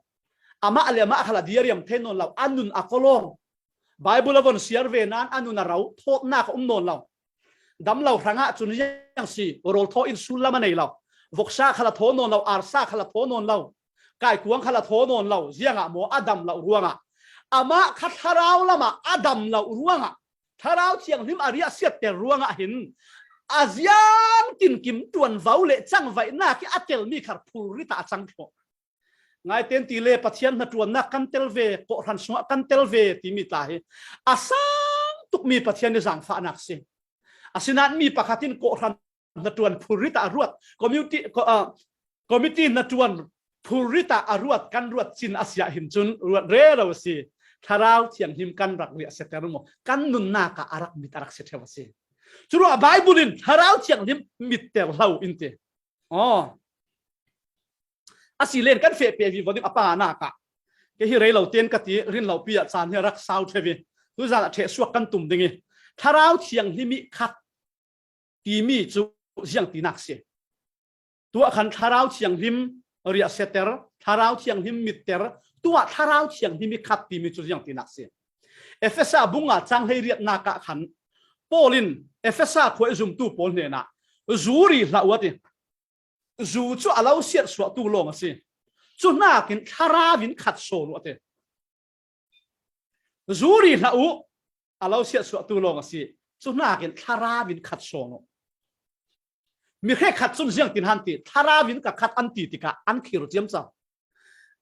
Amah le amah khal a diariam thei nawn lo. A nun a kolawng. Baibal a von siar ve nan a nun a ro, thawtnak a um nawn lo. Damlo hrangah cun ziang si, rawl thaw in sullam a nei lo. Voksa khal a thaw nawn lo, arsa khal a thaw nawn lo. Kaikuang khal a thaw nawn lo. Ziangah maw a dam lo ruangah amah kha thlarau lamah a dam lo ruangah Thlarau Thianghlim a riahsiatter ruangah hin a ziangtinkim ṭuanvo le cangvaihnak ih a telmi khar phurrit ah a cang thluah. Ngaiten ti le Pathian hnaṭuannak kan tel ve, kawhhran sungah kan tel ve timi tla hi a sang tukmi Pathian ih zaangfahnak si. Asinain mi pakhat in kawhhran hnaṭuan phurrit ah a ruat, community, ko-, ah, committee hnaṭuan phurrit ah a ruat, kan ruat cin a si ah hin cun ruat rero a si. Thlarau Thianghlim kan rak riahsiater maw, kan nunnak ah a rak mit a rak si ṭheu a si. Curuangah Baibal in Thlarau Thianghlim mitter hlo in ti. Aw. A si len kan feh peh vivo ding a panak ah. Kei hi rei lo tein ka ti, rin lopi ah caan hi a rak sau ṭheu ih, tuzan ah ṭheh suak kan tum ding ih, Thlarau Thianghlim ih khat timi cu ziangtinak si. Tuah khan Thlarau Thianghlim riahsiater, Thlarau Thianghlim mitter, tuah Thlarau Thianghlim ih khat timi cu ziangtinak si. Efesa bung nga cang hleiriatnak ah khan Paul in Efesa khua ih zumtu pawl hnenah, zu ri hlah uh a ti. Zu cu a lo siatsuahtu lawng a si. Cu hnakin thlarau in khat sawn uh a ti. Zu ri hlah uh, a lo siatsuahtu lawng a si. Cu hnakin thlarau in khat sawn uh. Mi hrekkhat cun ziangtin han ti, thlarau in ka khat an ti tikah an khir ciamco.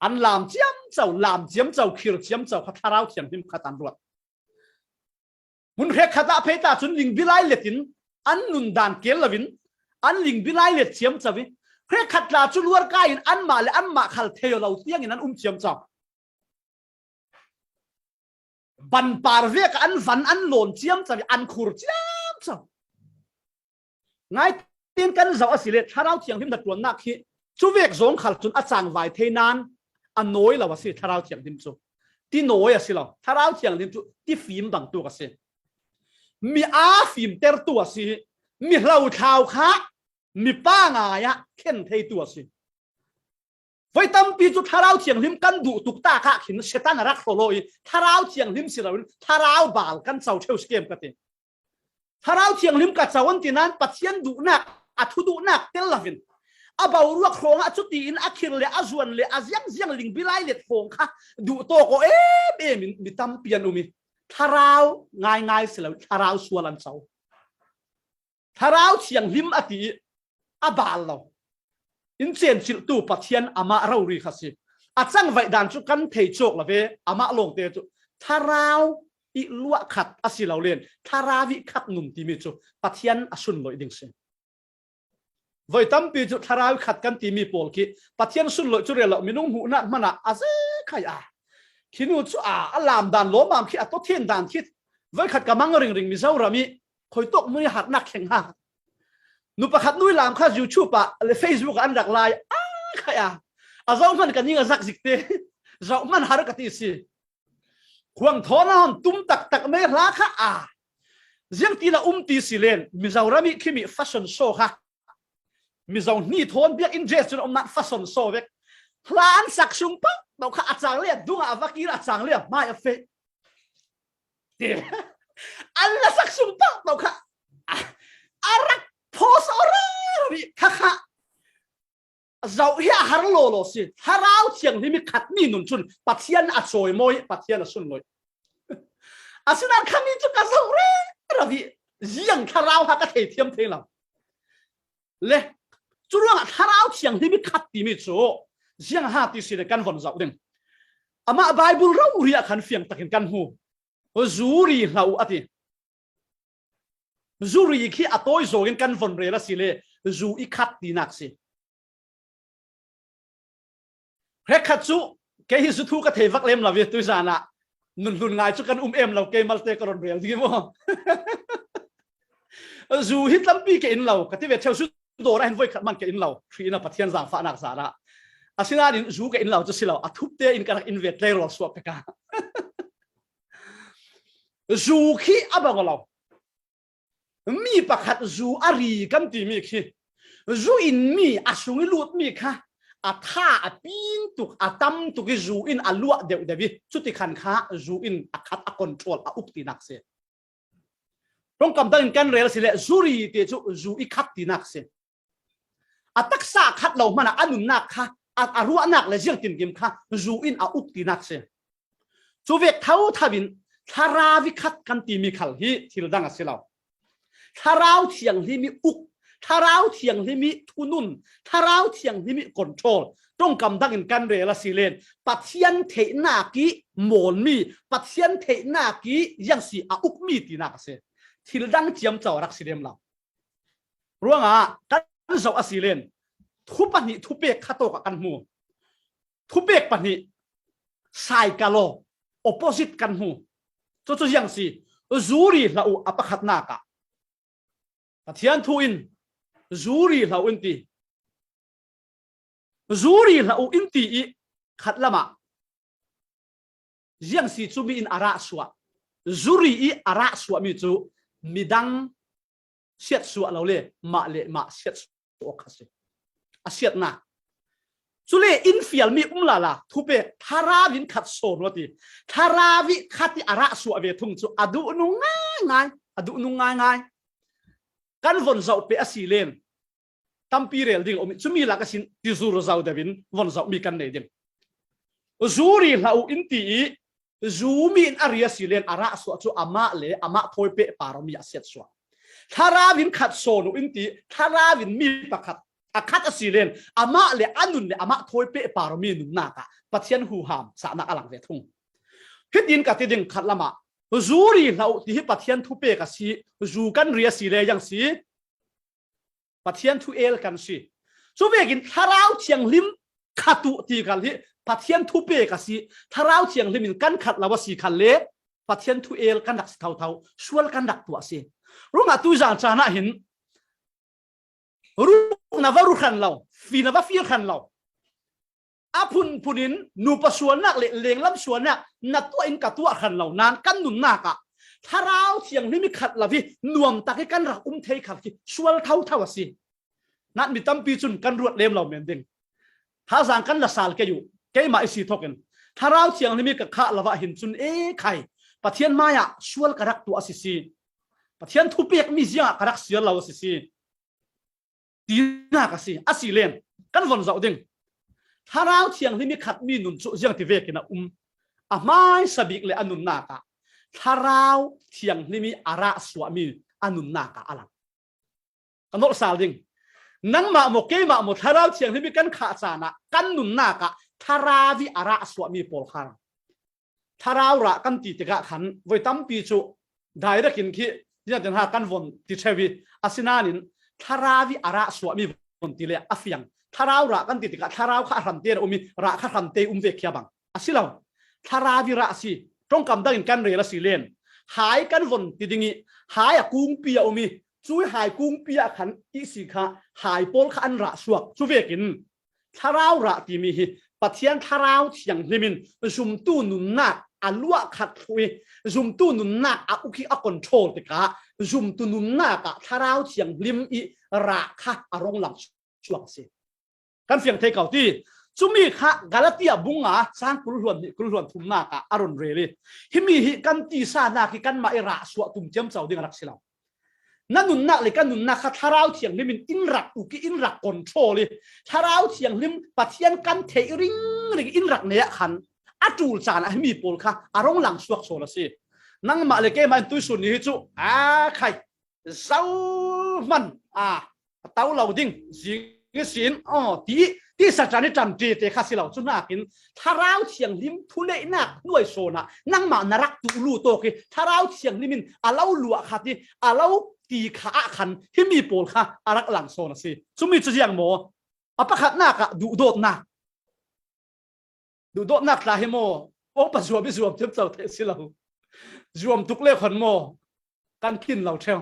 An lam ciamco, lam ciamco, khir ciamco kha Thlarau Thianghlim khat an ruat. Hmun hrekkhat ah phei ta cun lingbilai let in an nundan kel loin an lingbilai let ciamco ih, hrekkhat tla cu luarkai in anmah le anmah khal thei aw lo tiangin an um ciamco. Banpar vek ah an van an lawn ciamco ih an khur ciamco. Ngaiten kan zoh a si le Thlarau Thianghlim hnaṭuannak hi cuvek zawng khal cun a cangvai thei nan a nawi lo a si. Thlarau Thianghlim cu ti nawi a si lo. Thlarau Thianghlim cu ti fim bangtuk a si. Mi aa fimtertu a si. Mi hlothlau kha mi pangai ah khen theitu a si. Voi tampi cu Thlarau Thianghlim kan duh tuk ta kha khin Satan a rak hrawh aw ih Thlarau Thianghlim si loin thlarau bal kan co ṭheu si kem ka ti. Thlarau Thianghlim ka co an ti nan Pathian duhnak, a thu duhnak tel loin a boruak hrawngah cutiin a khir le a zuan le a ziangziang lingbilai let hrawng kha duh tawk aw em em in mi tampi an um ih thlarau ngaingai si lo, thlarau sual an co. Thlarau Thianghlim a ti ih a bal lo. In cencilhtu Pathian amah rori kha si. A cangvaih dan cu kan thei cawk lo ve, amah lawngte cu thlarau ih luah khat a si lo len thlarau ih khat nun timi cu Pathian a sunlawih ding si. Voi tampi cu thlarau khat kan timi pawl khi Pathian sunloih cu rel lo, minung hmuhnak hmanah a zekhai a. Khinu cu a, a lam dan lawmam khi a tawthen dan khi voi khat ka mang ringring Mizoram i khuitawk hmun i harnak thleng ha. Nu pakhat nui lam kha YouTube ah le Facebook ah an rak lai a khai a. A zoh hman ka ning a zak zik te. Zoh hman har ka ti si. Khuang thawn a hon tum taktak mei hla kha a. Ziang ti na um ti si len Mizoram i khimi fashion show kha. Mizo hni thawn biak in dress cun a um nak fashion show vek. Hla an sak sung pah, tau kha a cang le a dung a va kir a cang le a hmai a feh. Ti. An la sak sung pah, tau kha. A, a rak phosa aw rih kha kha. Zoh hi a har lawlaw si. Thlarau Thianghlim i khat mi nun cun Pathian a cawimawi, Pathian a sunloih. Asinain khami cu ka zoh rero i ziang thlarau ha ka thei thiam thei lo. Le, cu ruangah Thlarau Thianghlim i khat timi cu ziang ha ti si le kan von zoh ding. Amah Baibal rori ah khan fiang takin kan hmu. Zu ri hlah uh a ti. Zu ri khi a tawi zawngin kan von rel a si le zu i khat tinak si. Hrekkhat cu kei hi zu thu ka thei vak lem lo ve, tuizan ah nun hlun ngai cu kan um em lo, kei malte ka ron rel ding maw? Zu hi tampi ka in lo, ka ti ve, theu su dawr ah hin voi khat man ka in lo, hri in a Pathian zaangfahnak zan ah. Asinain zu ka in lo cu si lo, a thup te in ka rak in ve, tlei rawl suak ka ka. Zu khi a bang lo. Mi pakhat zu a ri kan timi khi zu in mi a sung i lut mi kha a tha a pin tuk, a tam tuk i zu in a luah deuh deuh i, cuti khan kha zu in a khat, a control, a uk tinak si. Ṭongkam dang in kan rel si le zu ri te cu zu i khat tinak si. A taksa khat lo hmanah a nunnak kha, a, a ruahnak le ziangtinkim kha zu in a uk tinak si. Cu vek thotho in thlarau i khat kan timi khal hi thil dang a si lo. Thlarau Thianghlim i uk, Thlarau Thianghlim i thunun, Thlarau Thianghlim i control, ṭongkam dang in kan rel a si len Pathian theihnak i mawnmi, Pathian theihnak i ziangsi a ukmi tinak a si. Thil dang ciamco a rak si lem lo. Ruangah kan zoh a si len thu pahnih thupek khat awk ah kan hmu. Thupek pahnih sai ka law, opposite kan hmu. Cucu ziang si, zu ri hlah uh a pakhatnak ah Pathian thu in zu ri hlah uh in ti. Zu ri hlah uh in ti i khat lamah ziang si cu mi in a rah suah. Zu ri i a rah suahmi cu midang siatsuah lo le mah le mah siatsuah awk kha si. A siatnak. Cule in fialmi um lala, thupek, thlarau in khat sawn uh a ti. Thlarau i khat i a rah suah ve thung cu a duhnung ngaingai, a duhnung ngaingai. Kan von zoh peh a si len tampi rel ding a um i, cumi lak a sin ti zur zo deuh in von zohmi kan nei ding. Zu ri hlah uh in ti i, zu mi in a ri a si len a rah suah cu amah le amah thawi peh par mi a siatsuah. Thlarau in khat sawn uh in ti, thlarau in mi pakhat a khat a si len amah le a nun le amah thawi peh par mi nunnak ah Pathian huham cahnak a lang ve thung. Hitin ka ti ding, khat lamah zu ri hlah uh ti hi Pathian thupek a si, zu kan ri a si le ziang si, Pathian thu el kan si. Cu vekin Thlarau Thianghlim khat uh ti kal hi Pathian thupek a si. Thlarau Thianghlim in kan khat lo a si khalle Pathian thu el kan rak si thotho, sual kan rak tuah a si. Ruangah tuizan caan ah hin ru na va ru hran lo, fi na va fir hran lo. A phunphun in nupa sualnak le lenglam sualnak na tuah in ka tuah hran lo nain kan nunnak ah Thlarau Thianghlim i khat lo i nuamtak i kan rak um thei khal khi sual thotho a si. Nain mi tampi cun kan ruat lem lo men ding. Thazaang kan la sal kei uh, keimah i si thawk in Thlarau Thianghlim i ka khah lo ah hin cun e khai, Pathian hmaiah sual ka rak tuah a si si. Pathian thupek mi ziangah ka rak siar lo a si si. Tinak a si, a si len kan von zoh ding. Thlarau Thianghlim i khat mi nun cu ziang ti vekin a um. A hmaisa bik le a nunnak ah Thlarau Thianghlim i a rah suahmi a nunnak ah a lang. Ka nolh sal ding. Nangmah maw, keimah maw, Thlarau Thianghlim i kan khah caan ah kan nunnak ah Thlarau i a rah suahmi pawl kha a lang. Thlarau rah kan ti tikah khan voi tampi cu direct in khi ziangtin ha kan von ti ṭheu i, asinain Thlarau i a rah suahmi von ti le a fiang. Thlarau rah kan ti tikah thlarau kha a hramte a um i rah kha hramte um ve khia bang a si lo. Thlarau i rah a si. Ṭongkam dangin kan rel a si len. Hai kan von ti ding i hai a kungpi a um i cui hai kungpi ah khan i si kha hai pawl kha an rah suak. Cu vekin thlarau rah timi hi Pathian Thlarau Thianghlim in zumtu nunnak a luah khat thluh i zumtu nunnak a uk i a control tikah zumtu nunnak ah Thlarau Thianghlim i rah kha a rong lang suak a si. Kan fiang thei ko ti. Cumi kha Galatia bung nga cang kul hluan hnih kul hluan thumnak ah a run rel i himi hi kan tisa nak hi kanmah i rah suah tum ciamco ding a rak si lo. Na nunnak le ka nunnak kha Thlarau Thianghlim in in rak uk i in rak control i Thlarau Thianghlim Pathian kan theih ringring in rak nei ah khan a ṭul caan ah himi pawl kha a rong lang suak sawn a si. Nangmah le keimah in tuisun ni hi cu a khai zohman a to lo ding zing ihsin aw ti tisa ṭan i ṭan ṭi te kha si lo. Cu nakin Thlarau Thianghlim thuneihnak hnuai sawn ah nangmah na rak tuh lu tawk i Thlarau Thianghlim in a lo luah khat i a lo ti kha ah khan himi pawl kha a rak lang sawn a si. Cumi cu ziang maw? A pakhatnak ah duhdawtnak. Duhdawtnak tla hi maw? Awngpa zuam i zuam ciamco theih si lo. Zuam tuk le khon maw? Kan kin lo ṭheu.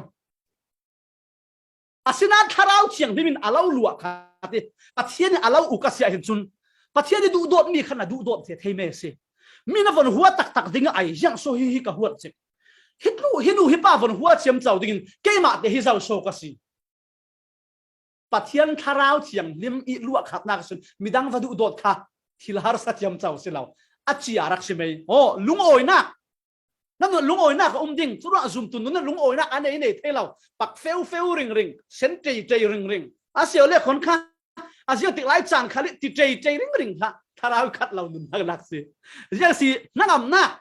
Asinain Thlarau Thianghlim in a lo luah khat i Pathian in a lo uk a si ah hin cun Pathian i duhdawtmi khan a duhdawt thei thei me a si. Mi na von hua taktak ding a ai ziang so hi hi ka huat cik. Hi tlu, hi nu hi pa von hua ciamco dingin keimah te hi zo so ka si. Pathian Thlarau Thianghlim i luah khatnak cun midang va duhdawt kha thil harsa ciamco si lo. A cia rak si mei. Aw, lungawinak. Na nun lungawinak a um ding. Curuah zumtu nun na lungawinak a nei nei thei lo. Pak feu feu ringring, sen tei tei ringring. A sio le khon kha a ziang tik lai caan khal i ti tei tei ringring kha Thlarau khat lo nun hak lak si. Ziang si hnangamnak.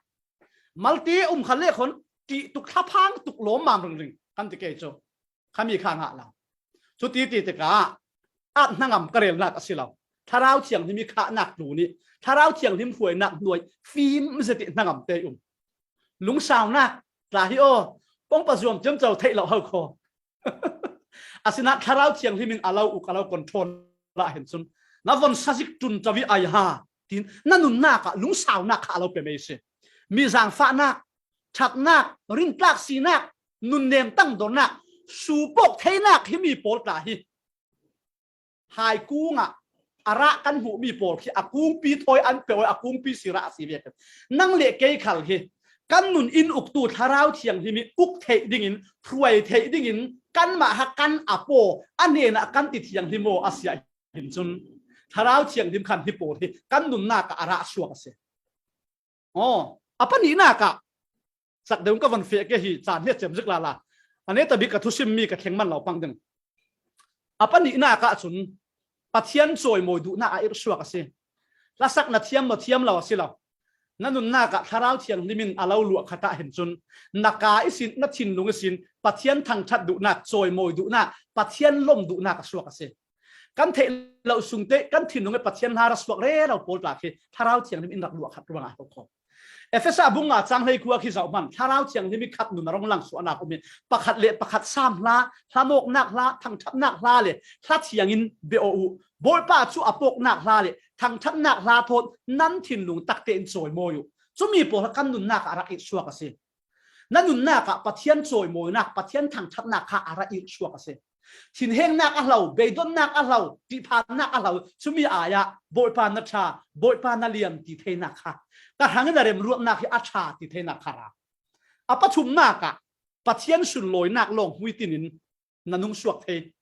Malte um kha le khon ti tuk thlaphang tuk lawmmam ringring kan ti ke cu. Khami kha ngah lo. Cu ti ti tikah at hnangam ka relnak a si lo. Thlarau Thianghlim i khahnak tlun i Thlarau Thianghlim hruainak hnuai fim zet i hnangam te um. Lungsaunak tla hi aw, pawngpa zuam ciamco theih lo ho kho. Asinain Thlarau Thianghlim in a lo uk a lo control ah hin cun na von sazik ṭun co i ai ha tin na nunnak ah lungsaunak kha a lo pe mei si. Mi zaangfahnak, ṭhatnak, rintlak sinak, nunnem tangdornak, suupawk theinak himi pawl tla hi hai kung ah a rah kan hmuhmi pawl khi a kungpi thawi an pe aw, a kungpi si rah a si ve kan. Nang le kei khal hi kan nun in uktu Thlarau Thianghlim i uk theih dingin, hruai theih dingin kanmah ha kan a paw a hnenah kan ti thianghlim aw a si ah hin cun Thlarau Thianghlim khan hi pawl hi kan nunnak ah a rah suak a si. Aw, a panihnak ah sak deuh ka von feh ke hi caan hi a cem zik lala. A neta bik ka thusim mi ka thleng man lo pang ding. A panihnak ah cun Pathian cawimawi duhnak a irh suak a si. Hlasak na thiam maw thiam lo a si lo. Na nunnak ah Thlarau Thianghlim in a lo luah khat ah hin cun na ka ihsin na thinlung ihsin Pathian thangṭhat duhnak, cawimawi duhnak, Pathian lom duhnak a suak a si. Kan theih loh sungte kan thinlung i Pathian hla ra suak rero pawl tla khi Thlarau Thianghlim in rak luah khat ruangah a hlo kho. Efesa bung nga cang hleikua khi zoh hman Thlarau Thianghlim i khat nun a rong lang suahnak um i pakhat le pakhat sam hla, hlamawknak hla, thangṭhatnak hla le hla thiangin bia aw uh. Bawipa cu a pawknak hla le thangṭhatnak hla thawn nan thinlung takte in cawimawi uh. Cumi pawl kan nunnak ah a rak irh suak a si. Na nunnak ah Pathian cawimawinak, Pathian thangṭhatnak kha a ra irh suak a si. Thinhengnak a hlo, beidonnak a hlo, ṭihphannak a hlo, cumi ai ah Bawipa na ṭha, Bawipa na lian ti theinak kha ka hrangin a remruatnak hi a ṭha ti theinak kha ra. A pathumnak ah Pathian sunlawinak lawng hmui tinin na nung suak thei.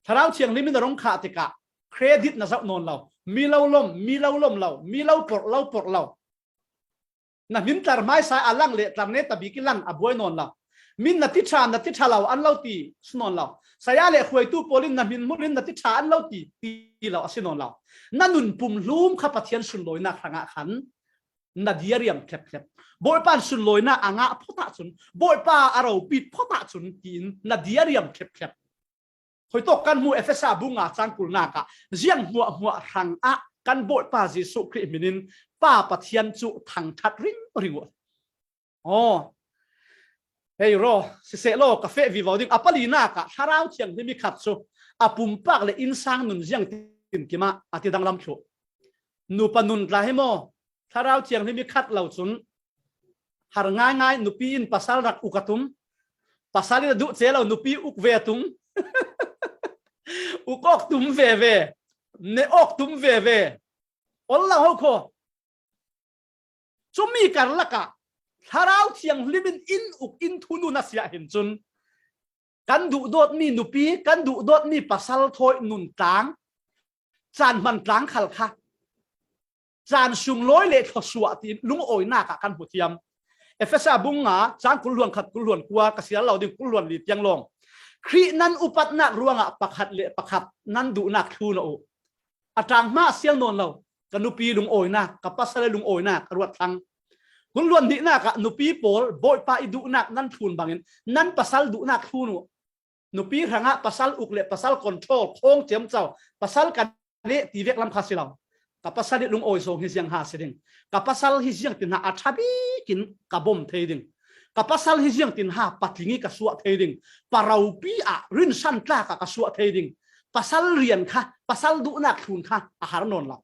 Thlarau Thianghlim in a rong khah tikah credit na zoh nawn lo, mi lo lom, mi lo lom lo, mi lo porh, lo porh lo. Na hmin tlar hmaisa a lang le tlar neta bik i lang a buai nawn lo. Min na ti ṭha, na ti ṭha lo an lo ti si nawn lo. Saya le hruaitu pawl in na hmin hmul in na ti ṭha an lo ti, ti lo a si nawn lo. Na nun pumhlum kha Pathian sunlawinak hrangah khan na diariam thlep thlep. Bawipa in sunlawinak a ngah phawt ahcun, Bawipa a ropit phawt ahcun tiin na diariam thlep thlep. Khuitawk kan hmuh Efesa bu nga cang kulnak ah ziang hmuahhmuah hrangah kan Bawipa Jesuh Khrih hmin in Pa Pathian cu thangṭhat ringring uh. Aw, hei raw, sisehlaw ka feh vivo ding. A palinak ah Thlarau Thianghlim i khat cu a pumpak le innsang nun ziang tin kimah a ti danglam thluh. Nupa nun tla hi maw, Thlarau Thianghlim i khat lo cun har ngaingai, nupi in pasal rak uk a tum, pasal in a duh ce lo nupi uk ve a tum, uk awk tum veve, ne awk tum veve, ol lo ho kho. Cumi karlakah Thlarau Thianghlim in inn uk inn thunu na siah hin cun kan duhdawtmi nupi, kan duhdawtmi pasal thawi nun tlang, caan hman tlang khal kha caan sunglawi le thluasuah tiin lungawinak ah kan hmu thiam. Efesa bung nga, cang kul hluan khat, kul hluan kua, ka sial lo ding kul hluan li tiang lawng. Khrih nan upatnak ruangah pakhat le pakhat nan duhnak thlun aw uh. A ṭang hma a sial nawn lo, ka nupi lungawinak, ka pasal le lungawinak a ruat thlang. Kul hluan hnihnak ah nupi pawl, Bawipa i duhnak nan thlun bangin nan pasal duhnak thlun uh. Nupi hrangah pasal uk le pasal control, khawng ciamco, pasal ka neh ti vek lam kha si lo. Ka pasal i lungawi zawng hi ziang ha si ding. Ka pasal hi ziang tin ha a ṭha bikin ka bawm thei ding. Ka pasal hi ziang tin ha patling i ka suah thei ding. Paraupi ah rinsan tlak ah ka suah thei ding. Pasal rian kha, pasal duhnak thlun kha a har nawn lo.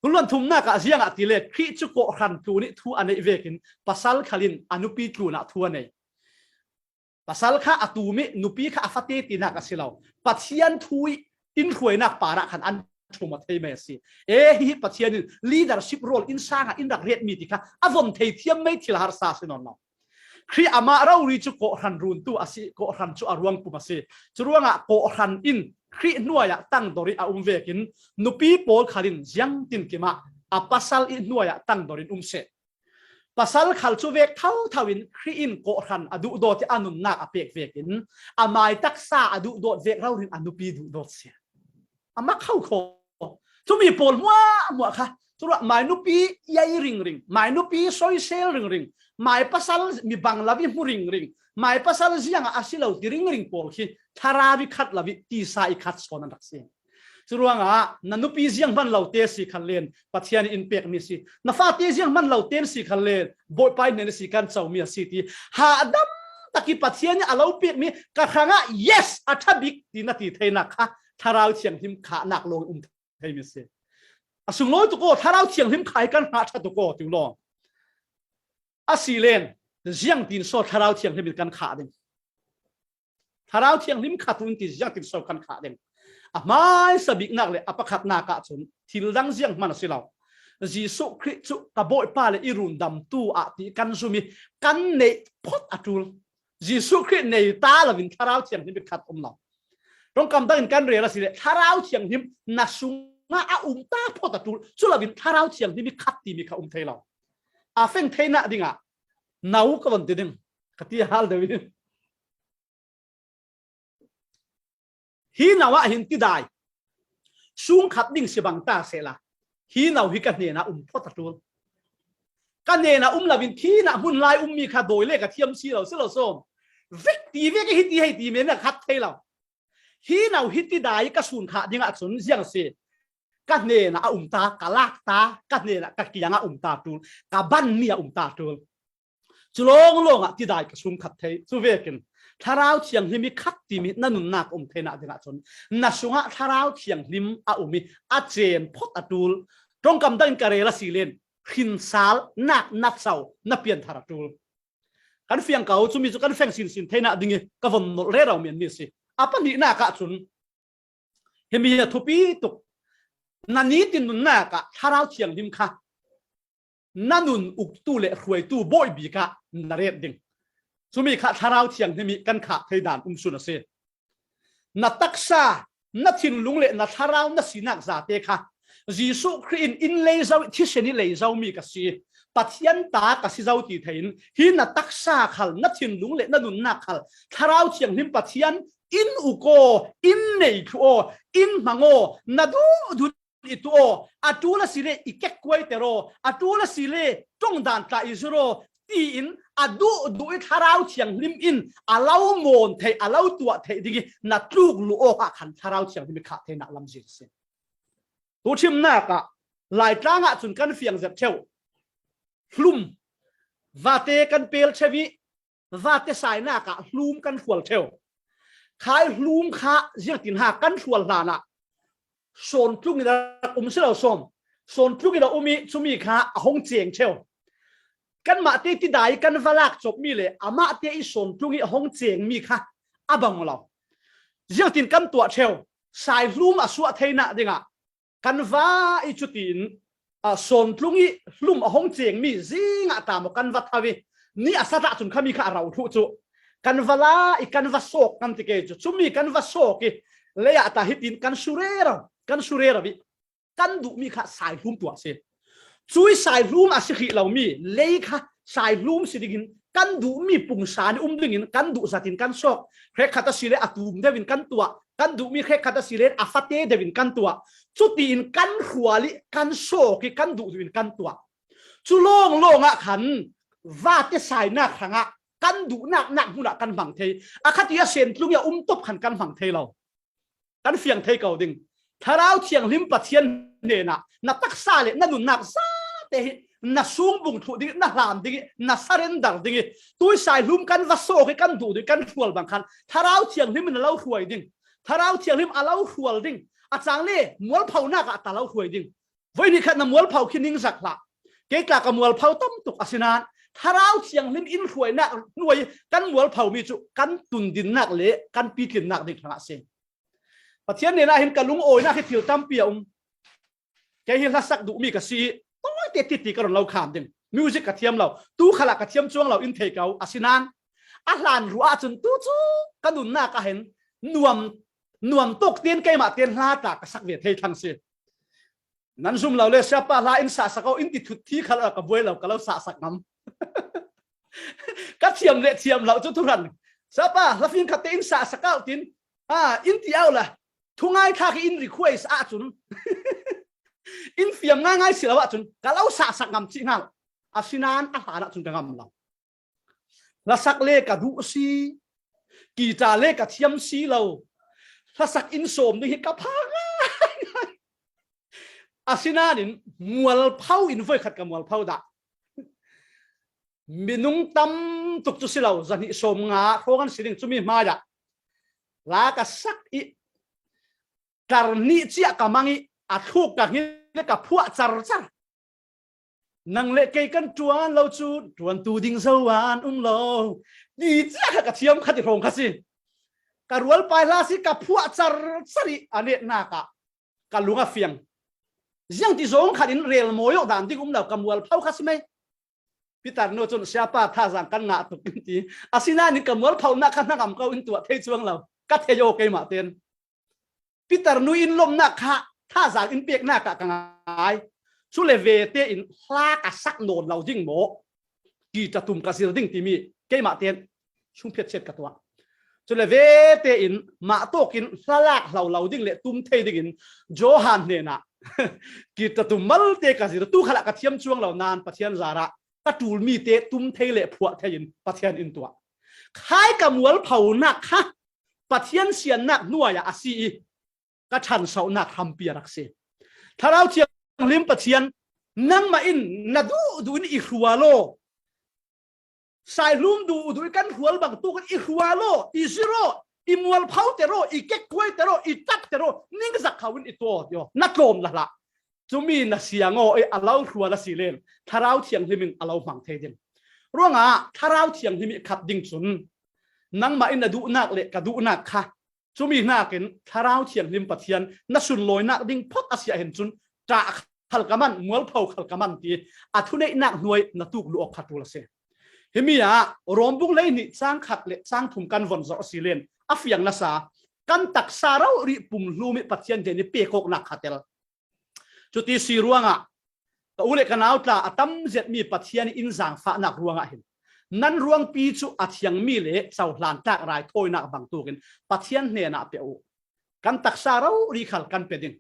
Kul hluan thumnak ah ziang a ti le, Khrih cu kawhhran tlun i thu a neih vekin pasal khal in a nupi tlun ah thu a nei. Pasal kha a tum i nupi kha a fate tinak a si lo. Pathian thu i in hruainak parah khan an ṭhum a thei mai a si. E, hihi Pathian in leadership role innsang ah in rak retmi ti kha a von thei thiam mai thil harsa a si nawn lo. Khrih amah rori cu kawhhran runtu a si, kawhhran cu a ruangpum a si. Curuangah kawhhran in Khrih hnuai ah tangdor i a um vekin nupi pawl khal in ziangtin kimah a pasal i hnuai ah tangdor in um seh. Pasal khal cu vek thotho in Khrih in kawhhran a duhdawt i a nunnak a pek vekin amai taksa a duhdawt vek rori in a nupi duhdawt si. A mak kho kho. Cumi pawl hmuahhmuah kha, curuah mai nupi i ei ringring, mai nupi soisel ringring, mai pasal mi bang lo i hmu ringring, mai pasal ziangah a si lo ti ringring pawl khi thlarau i khat lo i tisa i khat sawn an rak si. Curuangah na nupi ziang hman lo te si khan len Pathian in pekmi si. Na fate ziang hman lo te si khan len Bawipa in hnen a si kan comi a si ti hahdam tak i Pathian in a lo pekmi ka hrangah yes a ṭha bik ti na ti theinak kha Thlarau Thianghlim khahnak lawng um theimi si. A sunglawi tuk aw, Thlarau Thianghlim kha hi kan khah ṭha tuk aw, ti uh law. A si len, ziangtin saw Thlarau Thianghlim in kan khah ding? Thlarau Thianghlim khat uh in ti ziangtin saw kan khah ding? A hmaisa biknak le a pakhatnak ah cun thil dang ziang hman a si lo. Jesuh Khrih cu ka Bawipa le i rundamtu ah ti kan zum i kan neih phot a ṭul. Jesuh Khrih nei ta loin Thlarau Thianghlim i khat um lo. Ṭongkam dangin kan rel a si le Thlarau Thianghlim na sungah a um ta phot a ṭul. Cu loin Thlarau Thianghlim i khat timi kha um thei lo. A feng theinak dingah nau ka von ti ding, ka ti hal deuh i. Hi nau ah hin tidai sungkhat ding si bang ta sehla, hi nau hi ka hnenah um phot a ṭul. Ka hnenah um loin thinah hmun lai ummi kha dawi le ka thiam si lo, si lo sawm. Vek ti vek hi ti hei ti men a khat thei lo. Hi nau hi tidai ka sun khah dingah cun ziang si. Ka hnenah a um ta, ka lak ta, ka hnenah ka kiangah um ta ṭul, ka banmi a um ta ṭul. Cu lawnglawngah tidai ka sungkhat thei. Cu vekin Thlarau Thianghlim i khat timi na nunnak um theinak dingah cun na sungah Thlarau Thianghlim a um i a cen phot a ṭul. Ṭongkam dangin ka rel a si len hrinsal nak na sau na pianthar a ṭul. Kan fiang ko, cumi cu kan feng sinsin theinak ding i ka von nolh rero men mi a si. A pahnihnak ah cun himi a thupi tuk. Na nitin nunnak ah Thlarau Thianghlim kha na nun uktu le hruaitu bawi bik ah na ret ding. Cumi kha Thlarau Thianghlim i kan khah thei dan um sun a si. Na taksa, na thinlung le na thlarau na sinak zate kha Jesuh Khrih in in lei zo, thisen i lei zomi ka si, Pathian ta ka si zo ti thei in, hi na taksa khal, na thinlung le na nunnak khal Thlarau Thianghlim Pathian in uk aw, in nei thluh aw, in hmang aw, na duh duh i tuah aw, a ṭul a si le i kekkuaiter aw, a ṭul a si le ṭongdan tla i zir aw, tiin a duh duh i Thlarau Thianghlim in a lo mawn theih, a lo tuah theih ding i na tluk luh awkah khan Thlarau Thianghlim i khah theinak lamzin a si. Tuṭhimnak ah Laitlang ah cun kan fiang zet ṭheu. Hlum, vate kan pel ṭheu i vate sainak ah hlum kan hrual ṭheu. Khaihlum kha ziangtin ha kan hrual hlanah sawntlung in a um si lo sawm. Sawntlung in a um i cumi kha a hong ceng cheu. Kanmahte tidai kan va lak cawp mi le amahte i sawntlung i a hong ceng mi kha a bang lo. Ziangtin kan tuah cheu. Saihlum a suah theinak dingah kan va i cutiin, a, sawntlung i hlum a hong ceng mi zingah ta maw kan va thau i ni a sat ahcun khami kha a rau thluh cu kan va la i kan va sawk kan ti ke cu cumi kan va sawk i leiah ta hitin kan surero kan surero i kan duhmi kha saihlum tuah si. Cui saihlum a si hrih lomi lei kha saihlum si dingin kan duhmi pungsan i um dingin kan duh zatin kan sawk. Hrekkhat a si le a tum deuhin kan tuah, kan duhmi hrekkhat a si le a fate deuhin kan tuah. Cutiin kan hrual i kan sawk i kan duh duhin kan tuah. Cu lawnglawng ah khan vate sainak hrangah kan duhnak nak hmunah kan hmang thei. A khat i a sentlung i a um top khan kan hmang thei lo. Kan fiang thei ko ding. Thlarau Thianghlim Pathian hnenah na taksa le na nunnak zate hi na sungbung thluh ding, na hlan ding, na surrender ding i tui saihlum kan va sawk i kan duh ding kan hrual bang khan Thlarau Thianghlim in a lo hruai ding. Thlarau Thianghlim a lo hrual ding. A cang le mualphonak ah ta lo hruai ding. Voi ni khat na mualpho khi ningzak hlah. Kei tla ka mualpho tam tuk a si nain Thlarau Thianghlim in hruainak hnuai kan mualphomi cu kan tundinnak le kan pitlinnak ding hrangah a si. Pathian hnenah hin ka lungawinak hi thil tampi a um. Kei hi hlasak duhmi ka si i tawite titi ka run lo kham ding. Music ka thiam lo. Tu khalah ka thiam cuang lo in thei ko a si nain a hlan ruah ahcun tu cu ka nunnak ah hin nuam nuam tuk tin keimah tin hla tla ka sak ve thei thlang si. Nan zum lo le siapa hla in sahsak aw in ti thut thi khal a ka buai lo ka lo sahsak ngam. Ka thiam le thiam lo cu thuran siapa hla fing khat te in sahsak aw tin a in ti aw la thungai thak in request ahcun in fiam ngaingai si lo ahcun ka lo sahsak ngam cih hngal. A si nain a hlan ahcun ka ngam lo. Hlasak le ka duh si, guitar le ka thiam si lo. Hlasak in sawm ding hi ka pha ngaingai. A si nain mualpho in voi khat ka mualpho dah. Minung tam tuk cu si lo, zahnih sawm nga hrawng an si ding cumi hmaiah la ka sak i tar hnih ciah ka mang i a thluk ka hngil ka phuah carcar. Nang le kei kan ṭuan lo cu ṭuantu ding zo an um lo. Ti cia kha ka thiam kha ti hrawng kha si. Ka rualpai hla si ka phuah carcar i a netnak ah ka lung a fiang. Ziang ti zong khat in rel mawi awk dan ding um lo ka mualpho kha si mai. Peter nu cun siapa thazaang kan ngah tuk in ti. A si nain ka mualphonak kha hnangam ko in tuah thei cuang lo. Ka thei aw keimah ten. Peter nu in lomnak kha thazaang in peknak ah ka ngai. Cule ve tein hla ka sak nawn lo ding maw? Guitar tum ka zir ding timi keimah ten sungphiat chiat ka tuah. Cule ve tein mah tawk in hla lak hlo lo ding le tum thei dingin Johan hnenah guitar tum malte ka zir. Tu khalah ka thiam cuang lo nain Pathian zarah ka ṭulmi te tum thei le phuah thei in Pathian in tuah. Khai ka mualphonak kha Pathian siannak hnuai ah a si i ka ṭhansohnak hrampi a rak si. Thlarau Thianghlim Pathian nangmah in na duh duh in i hrual aw. Saihlum duh duh i kan hrual bang tuk in i hrual aw, i zir aw, i mualpho ter aw, i kekkuai ter aw, i ṭap ter aw, ningzak kho in i tuah aw, na tlawm la hlah. Cumi na siang aw i a lo hrual a si len Thlarau Thianghlim in a lo hmang thei ding. Ruangah Thlarau Thianghlim i khat ding cun nangmah in na duhnak le ka duhnak kha cumi hnakin Thlarau Thianghlim Pathian na sunlawinak ding phawt a si ahhin cun ṭah khal ka man, mualpho khal ka man ti a thuneihnak hnuai na tuk luh awk kha ṭul a si. Himi ah Rom bung lei nih cang khat le cang thum kan von zawh a si len a fiang nasa kan taksa rori pumhlum i Pathian hnen i pek awknak kha tel. Cuti si ruangah ka u le ka nau tla a tam ziatmi Pathian in zaangfahnak ruangah hin nan ruangpi cu a thiangmi le cohlan tlak raithawinak bangtukin Pathian hnenah pe uh. Kan taksa rori khal kan pe ding.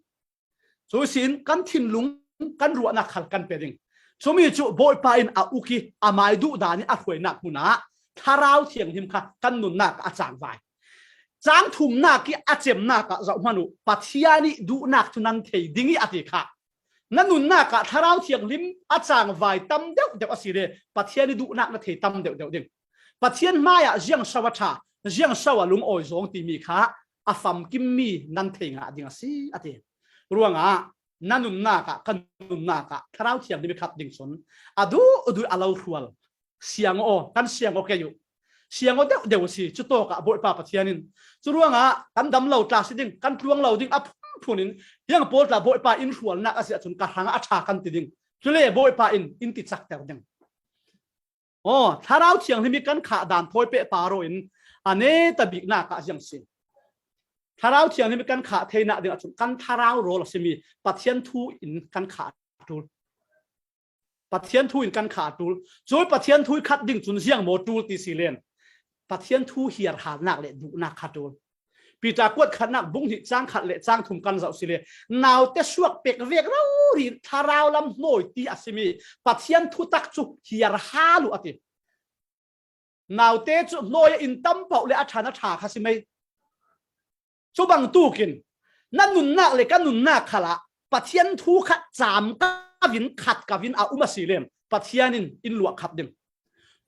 Cu sin kan thinlung kan ruahnak khal kan pe ding. Cumi cu Bawipa in a uk i a mai duh dan i a hruainak hmun ah Thlarau Thianghlim kha kan nunnak a cangvai. Cang thumnak i a cemnak ah zoh hmanh uh, Pathian i duhnak cu nan thei ding i a ti kha. Na nunnak ah Thlarau Thianghlim a cangvai tam deuh deuh a si le Pathian i duhnak na thei tam deuh deuh ding. Pathian hmaiah ziangso a ṭha, ziangso a lungawi zawng timi kha a famkimmi nan thei ngah ding a si, a ti. Ruangah na nunnak ah, ka nunnak ah Thlarau Thianghlim i khat ding cun a duh duh a lo hrual. Siang aw, kan siang aw kei uh. Siang aw deuh deuh a si, cutawkah Bawipa Pathian in. Curuangah kan dam lo tla si ding, kan tluang lo ding a phunphun in, hiang pawl tla Bawipa in hrualnak a si ahcun ka hrangah a ṭha kan ti ding. Cule Bawipa in in ti cakter ding. Aw, Thlarau Thianghlim hi kan khah dan thawi pehpar aw in a neta biknak ah ziang si. Thlarau Thianghlim hi kan khah theinak ding ahcun kan thlarau rawl a simi Pathian thu in kan khah a ṭul. Pathian thu in kan khah a ṭul. Cui Pathian thu i khat ding cun ziang maw ṭul ti si len, Pathian thu hiarhalnak le duhnak kha ṭul. Peter kuat khatnak bung hnih cang khat le cang thum kan zoh si le, naute suak pek vek rori thlarau lam hnawi ti a simi Pathian thutak cu hiarhal uh a ti. Naute cu hnawi in tam paoh le a ṭhan a ṭha kha si mai. Cu bangtukin na nunnak le ka nunnak khalah Pathian thu kha cam kavin, khat kavin a um a si len, Pathian in in luah khat ding.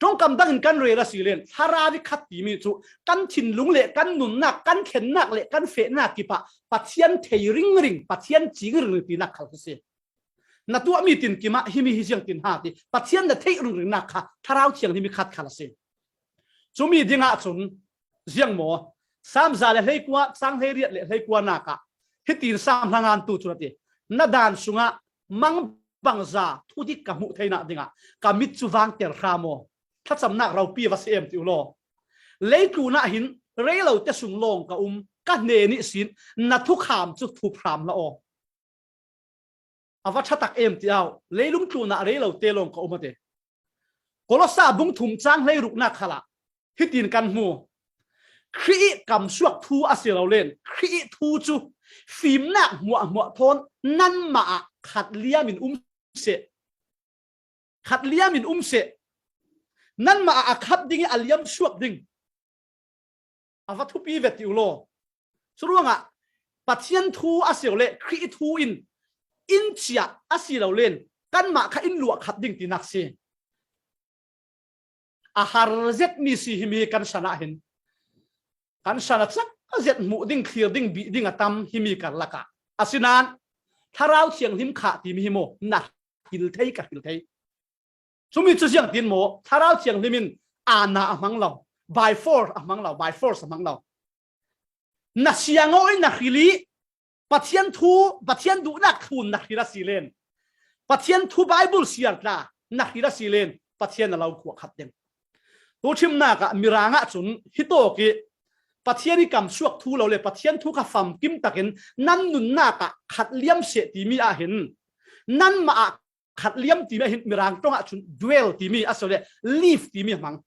Ṭongkam dangin kan rel a si len, Thlarau i khat timi cu kan thinlung le kan nunnak, kan thlennak le kan fehnak kipah Pathian thei ringring, Pathian cing ringring tinak khal a si. Na tuahmi tinkim ah himi hi ziang tin ha ti Pathian na theih ringringnak kha Thlarau Thianghlim i khat khal a si. Cumi dingah cun ziang maw? Sam za le hleikua, cang hleiriat le hleikuanak ah hitin Sam hlangantu cun a ti, na dan sungah mangbangza thudik ka hmuh theinak dingah ka mit cu vangter hram aw. Thlacamnak ropi va si em ti u law. Leitlun ah hin rei lote sung lawng ka um, ka hnen ihsin na thukham cu thup hram hlah aw. A va ṭha tak em ti au, leilung tlunah rei lote lawng ka um a ti. Kolosa bung thum cang hleiruknak khalah hitin kan hmu, Khrih i kamsuak thu a si lo len, Khrih i thu cu fimnak hmuahhmuah thawn nanmah ah khat liam in um seh. Khat liam in um seh. Nanmah ah a khat ding i a liam suak ding a va thupi ve ti u law. Curuangah Pathian thu a si lo le Khrih thu in in ciah a si lo len kanmah kha in luah khat ding tinak si. A har zetmi si himi kan san ah hin kan san a cak a zet hmuh ding, thlir ding, bih ding a tam himi karlak ah. Asinain Thlarau Thianghlim khah timi hi maw na hril thei, ka hril thei. Cumi cu ziangtin maw, Thlarau Thianghlim in aana a hmang lo, by force a hmang lo, by force a hmang lo. Na siang aw in na hril i Pathian thu, Pathian duhnak thlun na hril a si len, Pathian thu Bible siar tla na hril a si len, Pathian a lo khuah khat ding. Tu ṭhimnak ah Mirang ah cun hitawk i Pathian i kamsuak thu lo le Pathian thu kha famkim takin nan nunnak ah khat liam seh timi ah hin nanmah ah khat liam timi ah hin Mirang ṭong ah cun dwell timi a si le live timi a hmang.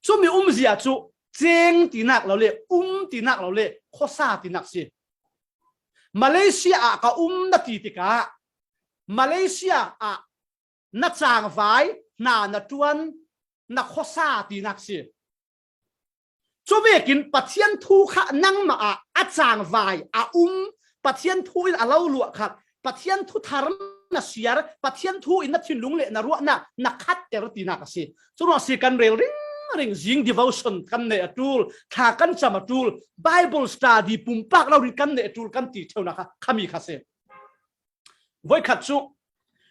Cumi umzia cu ceng tinak lo le um tinak lo le khuasa tinak si. Malaysia ah ka um na ti tikah Malaysia ah na cangvai, hna na ṭuan, na khuasa tinak si. Cuvekin Pathian thu kha nangmah ah a cangvai, a um, Pathian thu in a lo luah khat, Pathian thu thar na siar, Pathian thu in na thinlung le na ruahnak na khatter tinak a si. Curuang si kan rel ringring, zing devotion kan neih a ṭul, thla kan cam a ṭul, Bible study pumpak lo rin kan neih a ṭul kan ti ṭheunak kha khami kha si. Voikhat cu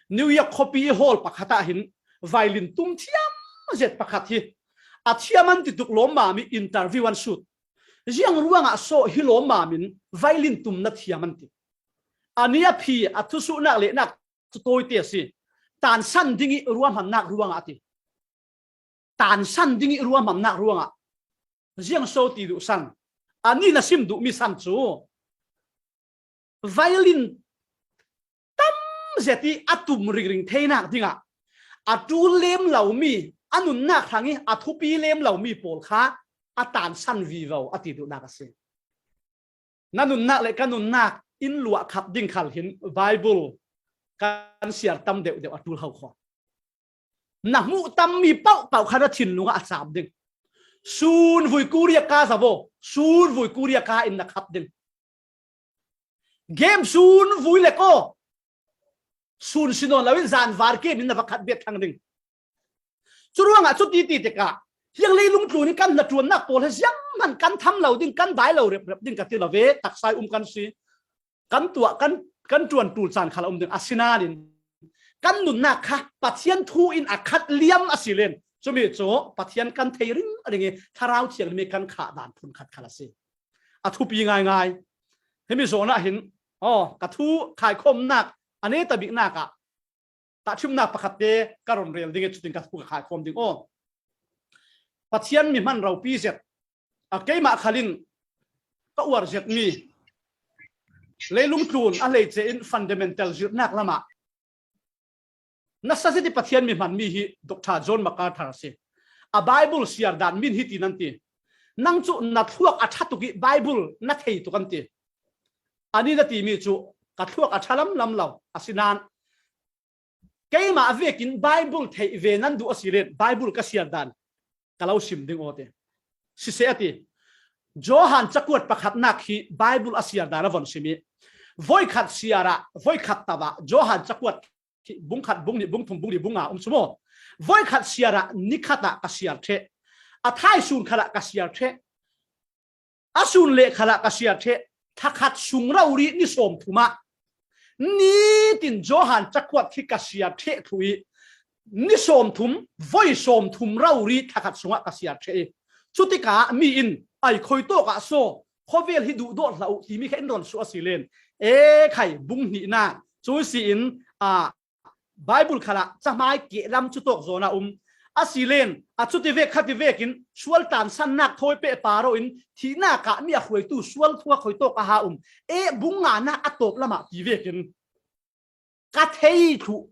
New York khuapi i hall pakhat ah hin violin tum thiam zet pakhat hi a thiam an ti tuk lawmmam i interview an sut. Ziang ruangah sawh hi lawmmam in violin tum na thiam an ti. A ni a phi a thusuhnak lehnak cu tawite a si. Tansan ding i ruahmannak ruangah a ti. Tansan ding i ruahmannak ruangah ziang so ti duhsan a ni na sim duhmi san cu violin tam zet i a tum ringring theinak dingah a ṭul lem lomi, a nunnak hrang i a thupi lem lomi pawl kha a tansan vivo a ti duhnak a si. Na nunnak le ka nunnak in luah khat ding khal hin Bible kan siar tam deuh deuh a ṭul ho kho. Na hmuh tammi paohpaoh kha na thinlung ah a cam ding. Sun vui kuria ka zavo, sun vui kuria ka in na khat ding. Game sun vui le ko sun si nawn lo in zanvar game in na va khat bet thang ding. Curuangah cuti ti tikah hiang leilung tlun in kan hnaṭuannak pawl he zianghman kan tham lo ding, kan dai lo reprep ding ka ti lo ve, taksa i um kan si. Kan tuah, kan, kan ṭuan ṭul caan khal a um ding. Asinain kan nunnak kha Pathian thu in a khat liam a si len, cumi cu Pathian kan thei ringring i Thlarau Thianghlim i kan khah dan phun khat khal a si. A thupi ngaingai. Himi zawn ah hin, aw, ka thu khaikhawmnak a netabiknak ah tahṭhimnak pakhat te ka run rel ding i, cutin ka thu ka khaikhawm ding. Aw, Pathian mi hman ropi zet, a, keimah khal in ka uar zetmi leilung tlun a hleice in fundamental zirhnak lamah nasa zet i Pathian mi hmanmi hi Doctor John MacArthur a si. A Bible siar dan min hiti nan ti: Nang cu na thluak a ṭha tuk i Bible na thei tuk, an ti. Ani na timi cu ka thluak a ṭha lamlam lo. Asinain keimah vekin Bible theih ve nan duh a si len, Bible ka siar dan ka lo sim ding aw, ti. Siseh, a ti. Johan cakuat pakhatnak hi Bible a siar dan a von sim i, voikhat siar ah, voikhat tawh ah, Johan cakuat hi bung khat, bung nih, bung thum, bung li, bung nga um cu maw? Voikhat siar ah ni khat ah ka siar ṭheh, a thaisun khat ah ka siar ṭheh, a sun leh khat ah ka siar ṭheh, thakhat sung rori ni sawmthum ah nitin Johan cakuat khi ka siar ṭheh thluh i, ni sawmthum, voi sawmthum rori thakhat sungah ka siar ṭheh i, cutikah mi in, "Ai, khoi tawk ah saw khawvel hi duhdawt hlah uh," timi kha in ron suah a si len, e khai, bung hnihnak cu si in, a, Bible khalah cahmai kehlam cu tawk zawn a um. A si len, a cuti vek khati vekin sual tlansannak thawi pehpar aw in, thihnak ah mi a hruaitu sual thua khoi tawk a ha um. Eh, bung nganak a tawp lamah ti vekin ka thei thluh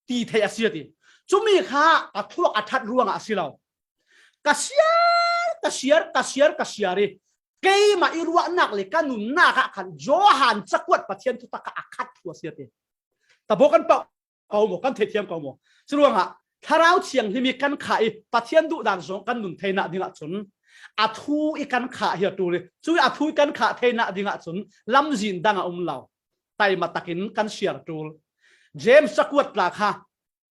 ti thei a si, a ti. Cumi kha ka thluak a ṭhat ruangah a si lo. Ka siar, ka siar, ka siar, ka siar i, keimah i ruahnak le ka nunnak ah khan Johan cakuat Pathian thutak kha a khat thluh a si, a ti. Tabaw kan pah ko maw, kan theihthiam ko maw? Curuangah Thlarau Thianghlim i kan khah i Pathian duhdan zong kan nun theinak dingah cun a thu i kan khah hi a ṭul i, cu i a thu i kan khah theinak dingah cun lamzin dang a um lo. Taima takin kan siar ṭul. James cakuat tla kha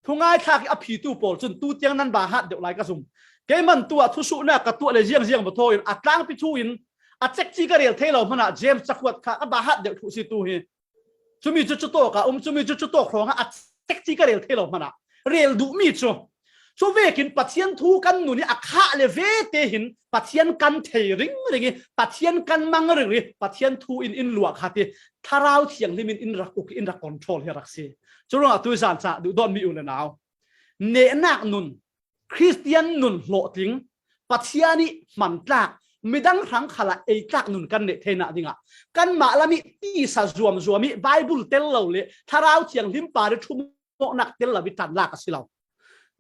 thungai thlak i a phitu pawl cun tutiang nan bahat deuh lai ka zum. Keiman tuah thusuhnak ka tuah le ziangziang va thaw in a tlangpi thu in a cekci ka rel thei lo hmanah James cakuat kha ka bahat deuh thluh si tu hi. Cumi cu cutawk a um, cumi cu cutawk hrawngah a cekci ka rel thei lo hmanah rel duhmi cu. Cu vekin Pathian thu kan nun i a khah le vete hin Pathian kan thei ringring i, Pathian kan mang ringring i, Pathian thu in in luah khat i, Thlarau Thianghlim in in rak uk, in rak control hi a rak si. Curuangah tuizan ca duhdawtmi u le nau, nehnak nun, Khristian nun hlawhtling, Pathian i hmantlak, midang hrang khalah eitlak nun kan neh theinak dingah kanmah lam i tisa zuamzuam i Bible tel lo le Thlarau Thianghlim par i ṭhumawknak tel lo i ṭanlak a si lo.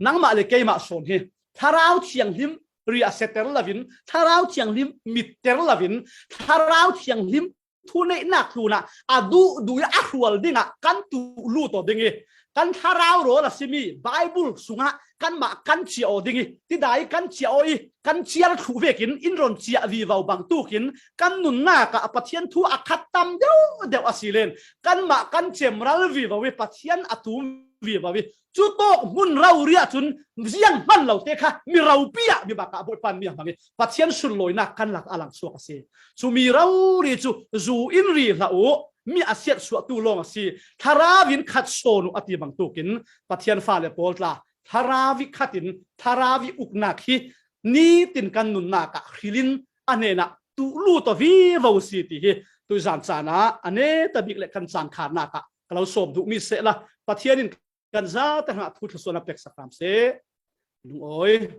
Nangmah le keimah sawn hi Thlarau Thianghlim riahsia ter loin, Thlarau Thianghlim mit ter loin, Thlarau Thianghlim thuneihnak tlunah a duhduh i a hrual dingah kan tuh lut aw ding i, kan thlarau rawl a simi Bible sungah kanmah kan ciah aw ding i, tidai kan ciah aw i, kan ciar thluh vekin in ron ciah vivo bangtukin kan nunnak ah Pathian thu a khat tam deuhdeuh a si len, kanmah kan cemral vivo i, Pathian a tum vivo i, cutawk hmun rori ah cun zianghman lote kha mi ropi ah mi bakah Bawipa in mi a hmang i Pathian sunlawinak kan lak a langsuak a si. Cumi rori cu zu in ri hlah uh, mi a siatsuahtu lawng a si, Thlarau in khat sawn uh a ti bangtukin Pathian fale pawl tla, Thlarau i khat in Thlarau i uknak hi nitin kan nunnak ah hril in a hnenah tuh lut aw vivo si ti hi tuizan caan ah a netabik le kan caan kharnak ah ka lo sawm duhmi sehla Pathian in kan zate hrangah thu thluasuahnak pek sak hram seh. Lungawi.